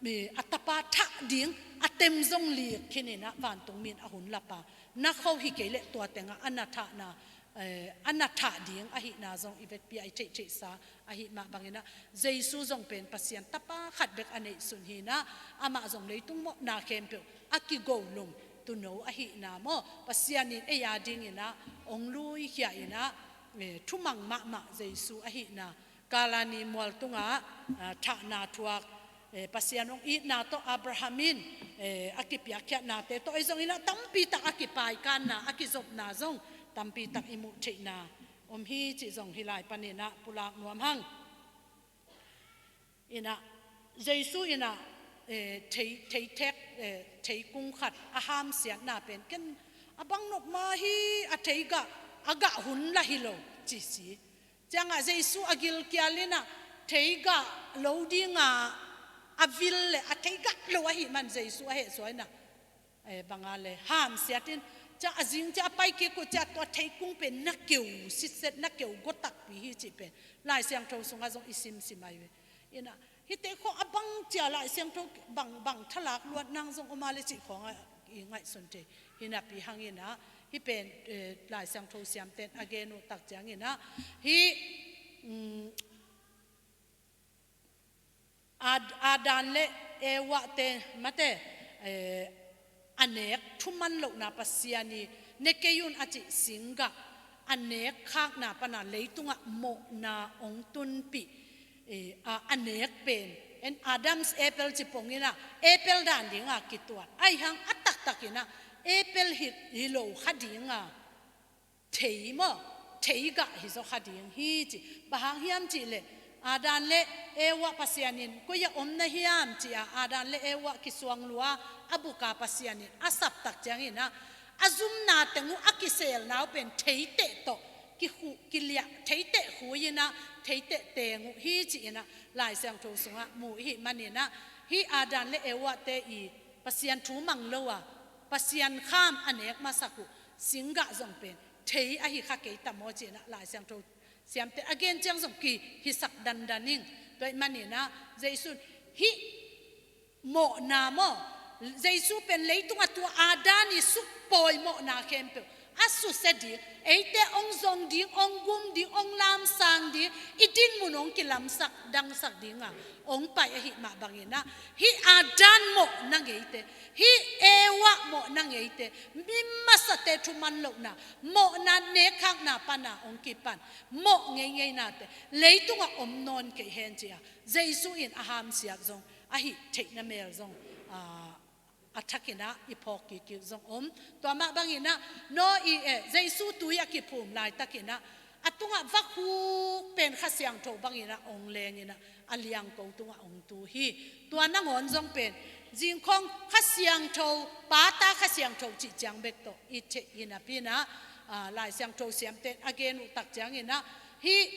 eh, a tapa thah ding a tem zong lik khin in ah, vantung mi in a hun lapa na kho hi kei leh tua tengah a na thahna, eh, a na thah ding ahihna zong i vekpi-a i theihtheihsa ahih mah bangin ah, Jesu zong pen Pasian tapa khat bek a neihsun hi in ah, amah zong leitung mawhna khempeuh a kigo lum tuuno ahihna maw, Pasian in ei a dingin ah hong luikhia in ah, eh, thumang mahmah Jesu ahihna, Kalvari mual tungah, ah, thahna thuak, eh, Pasian hong itna tawh Abraham in, eh, a kipiakkhiatnate tawh ei zong in ah tampi tak a kipaikanna, a kizopna zong tampi tak i muh theihna om hi cih zong hih lai panin ah pulak nuam hang. In ah, Jesu in ah, eh, thei, thei thek, eh, theikung khat a hamsiatna pen ken a bang nop mah hi, a theigah, a gah hun lah hi lo ci si. Ciangah Jesu a gilkial in ah, theigah lo dinga a vil leh a theigah lo ahih man Jesu a hehsuai in ah, eh, banga le hamsiat in, cia a zing cia a pai kik uh cia tua theikung pen na keu sitset, na keu gua takpi hi cih pen Lai Siangtho sungah zong i simsim ahi ve. In ah, hihte khawng a bang cia Lai Siangtho bang, bang thalak luat nang zong om a le cih khawngah i ngaihsun thei. Hi napi hangin ah, hih pen, eh, Lai Siangtho siamten a gen uh tak ciangin ah, hih, mm, Ad-, Adam le Eva te mate, eh, a nek thuman lohna Pasian i ne kei un a cih singgah a nek khakna pana leitungah mawhna hong tunpih, eh, a, a nek pen en Adam's apple ci pongin ah apple dan dinga kituat. Ahi hang a taktakin ah apple hi, hi lo kha dinga thei maw, theigah hi zaw kha ding hi ci. Bang hang hiam cih leh Adam le Eva Pasian in koi ah om na hiam ci-a Adam le Eva kisuang lua a buka Pasian in a sap tak ciangin ah, a zumna teng uh a kiselna uh pen theiteh tawh kikhu, kiliah, theiteh khui in ah, theiteh teng uh hi ci-in ah Lai Siangtho sungah mu i hih manin ah, hih Adam le Eva te i Pasian thu mang lo a, Pasian kham a nek masak uh singgah zong pen thei ahi kha kei ta maw ci-in ah Lai Siangtho siamte a gen ciang zong kihisak dandan ing. Tua ahih manin ah Jesu in hih mawhna maw, Jesu pen leitungah tua Adam i sukpawi mawhna khempeuh a susia ding, eite hong zong ding, hong gum ding, hong lamsang ding, i dinmun hong kilamsak dangsak dinga hong pai ahih mah bangin ah, hih Adam mawhna ngeite, hih Eva mawhna ngeite, mi masate thuman lohna, mawhna nek khakna pana hong kipan mawh ngeingeina te leitungah om nawn kei hen ci-a Jesu in a hamsiat zong, a hih theihna mel zong, ah, a thakin ah i phawk kik kik zong om. Tua mah bangin ah Noah, eh, Jesu tui a kiphum laitakin ah, a tungah vakhuk pen Kha Siangtho bangin ah hong lengin ah, a liangko tungah hong tu hi. Tua nangawn zong pen zingkhawng Kha Siangtho, Pa, Ta, Kha Siangtho cih ciang bek tawh i theih hi napi-in ah, ah, Lai Siangtho siamten a gen uh tak ciangin ah, hih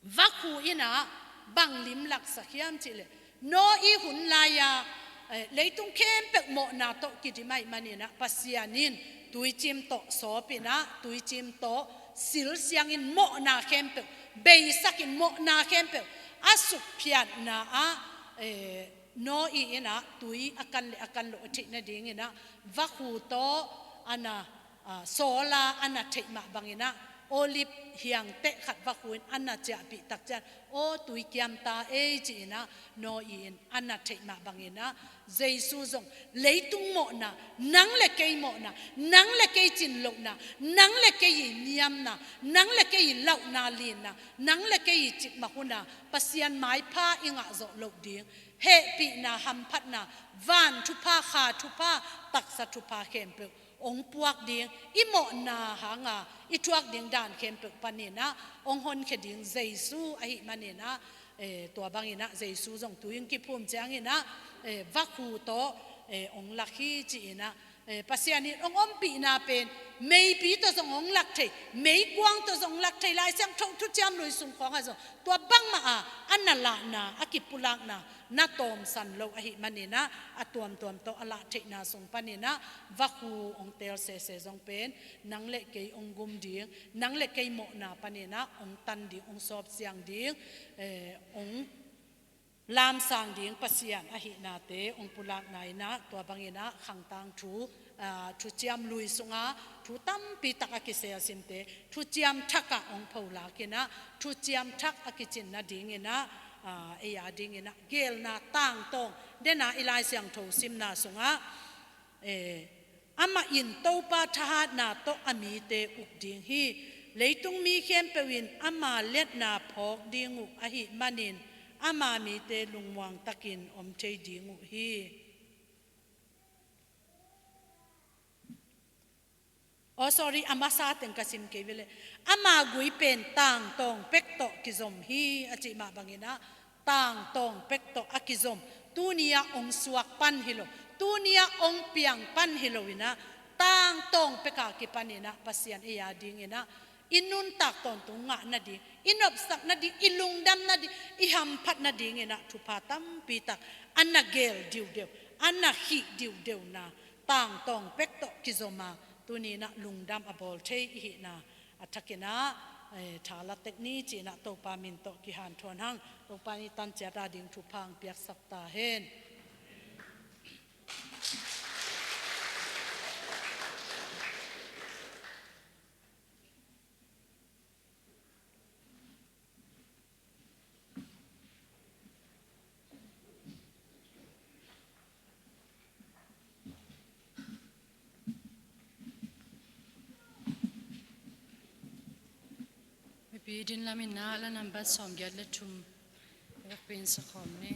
vakhu in ah bang limlaksak hiam cih leh, Noah i hun lai-a, eh, leitung khempeuh mawhna tawh kidim ahih manin ah, Pasian in tuicim tawh sawpin ah, tuicim tawh silsiangin mawhna khempeuh beisakin, mawhna khempeuh a sukphiatna ah, eh, Noah in ah tui a kan le a kan loh a theih nadingin ah vakhu tawh a na, ah, sawl a, a na theih mah bangin ah, olive hiangteh khat vakhu in a na ciahpih tak ciang, aw, tui kiam ta ei ci-in ah Noah in a na theih mah bangin ah, Jesu zong leitung mawhna, nang le kei mawhna, nang le kei cin lohna, nang le kei i niamna, nang le kei i lauhna linna, nang le kei i cikmah hunah Pasian maipha i ngah zawh loh ding, hehpihna, hamphatna, van thupha, kha thupha, taksa thupha khempeuh hong puak ding, i mawhna hanga i thuak ding dan khempeuh panin ah hong honkhia ding Jesu ahih manin ah, eh, tua bangin ah Jesu zong tui hong kiphum ciangin ah, eh, vakhu tawh, eh, hong lak hi ci-in ah, eh, Pasian in hong ompihna pen meipi tawh zong hong lak thei, meikuang tawh zong hong lak thei, Lai Siangtho Thuciam Lui sung khawngah zong tua bangmah a, a na lahna, a kipulakna na tawmsan lo ahih manin ah, a tuamtuam tawh a lah theihna sung panin ah vakhu hong teel sese zong pen nang le kei hong gum ding, nang le kei mawhna panin ah hong tan ding, hong sawpsiang ding, eh, hong lamsang ding Pasian ahihnate hong pulakna in ah, tua bangin ah khangtang thu, ah, Thuciam Lui sungah thu tampi tak a kiselsimte Thuciam Thak ah hong pholakin ah, Thuciam Thak a kicin nadingin ah, ah, ei a dingin ah geelna tangtawng, den a i Lai Siangtho simna sungah, eh, amah in Topa thahatna tawh a mite uk ding hi. Leitung mi khempeuh in ama liatna phawk ding uh ahih manin ama mite lungmuang takin om thei ding uh hi. Oh, sorry, a masa teng ka sim kei ve leh. Ama gui pen tangtawng pek tawh kizom hi a cih mah bangin ah, tangtawng pek tawh a kizom. Tuni-ah hong suak pan hi lo, tuni-ah hong piang pan hi lo in ah, tangtawng pek a kipanin ah Pasian ei a dingin ah i nuntak tawntung ngah nading, i nopsak nading, i lungdam nading, i hamphat nadingin ah thupha tampi tak a na geel diudeu, a na hih diudeu na, tangtawng pek tawh kizom a, tuni in ah lungdam a bawl thei i hihna a thakin ah, eh, tha la tek ni ci-in ah Topa min tawh kihanthawn hang. Topa in i tan ciat a ding thupha hong piaksak ta hen. Mipi din lam in ah la nambat sawmgiat le thum, vekpi in sakhawm ni.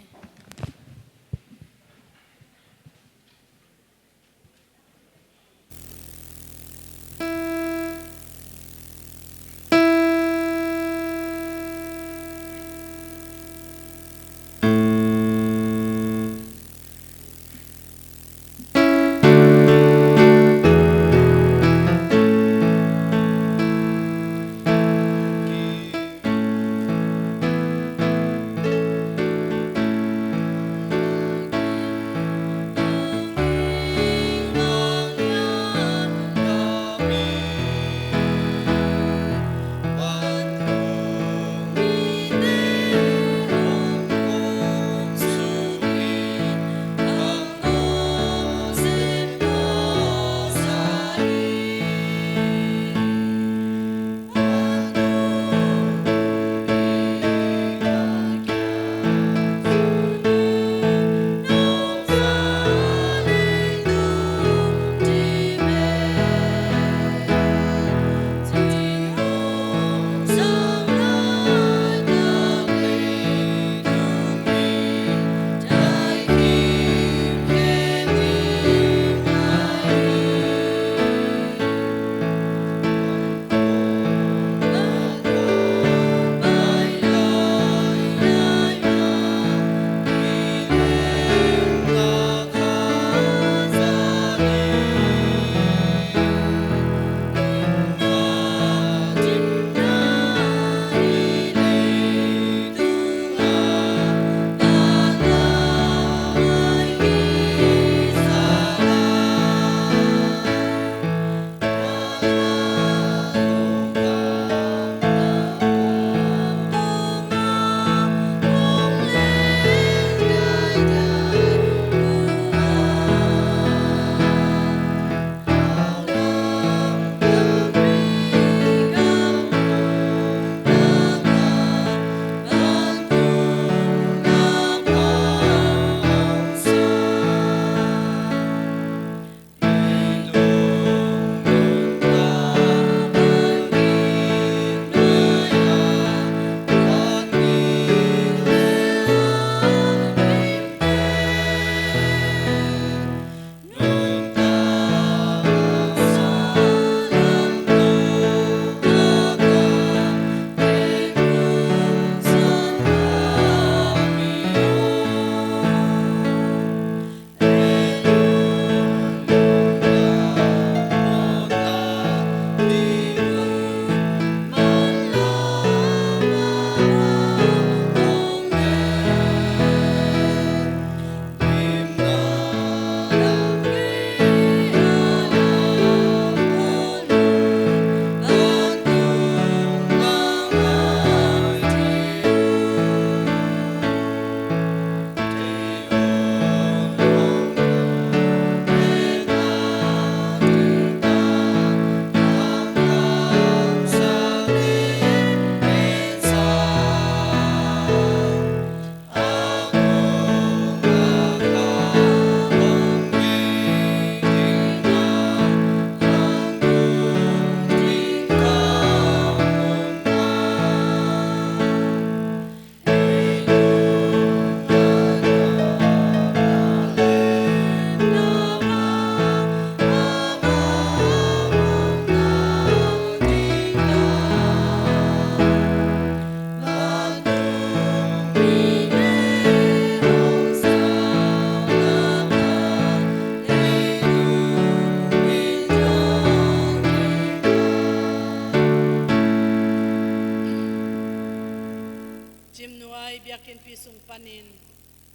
Biakinnpi sung panin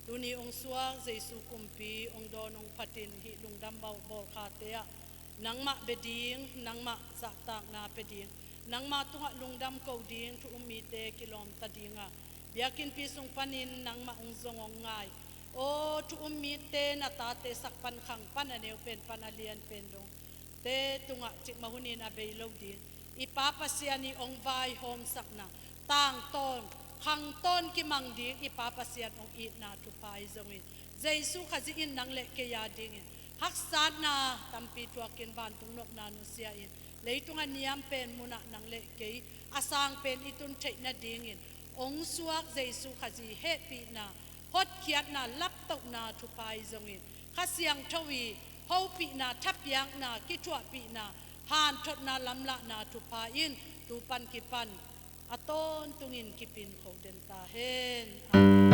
tuni hong suak Jesu kumpi hong dawn hong phatin hih lungdam bawl, bawlkhate ah nangmah bia ding, nangmah zahtakna pia ding, nangmah tungah lungdam ko ding thu um mite kilawmta dinga biakinnpi sung panin nangmah hong zong hong ngai. Aw thu um mite na tate sak pan khang pan a neu pen pan a lian pen dong te tungah cikmah hunin a bei lo ding i Pa Pasian i hong vaihawmsakna tangtawn khangtawn kimang ding i Pa Pasian hong itna thupha hi zongin Jesu Khazih in nang le kei a dingin haksatna tampi thuakin vantung nopna nusia in leitung a niam pen munah nang le kei a sang pen i tun theih nadingin hong suak Jesu Khazih hehpihna hotkhiatna laptohna thupha hi zongin Kha Siangtho i hopihna, thapiakna, kithuahpihna, hanthotna, lamlahna thupha in tu pan kipan a tawntungin kipin kho den ta hen. Amen.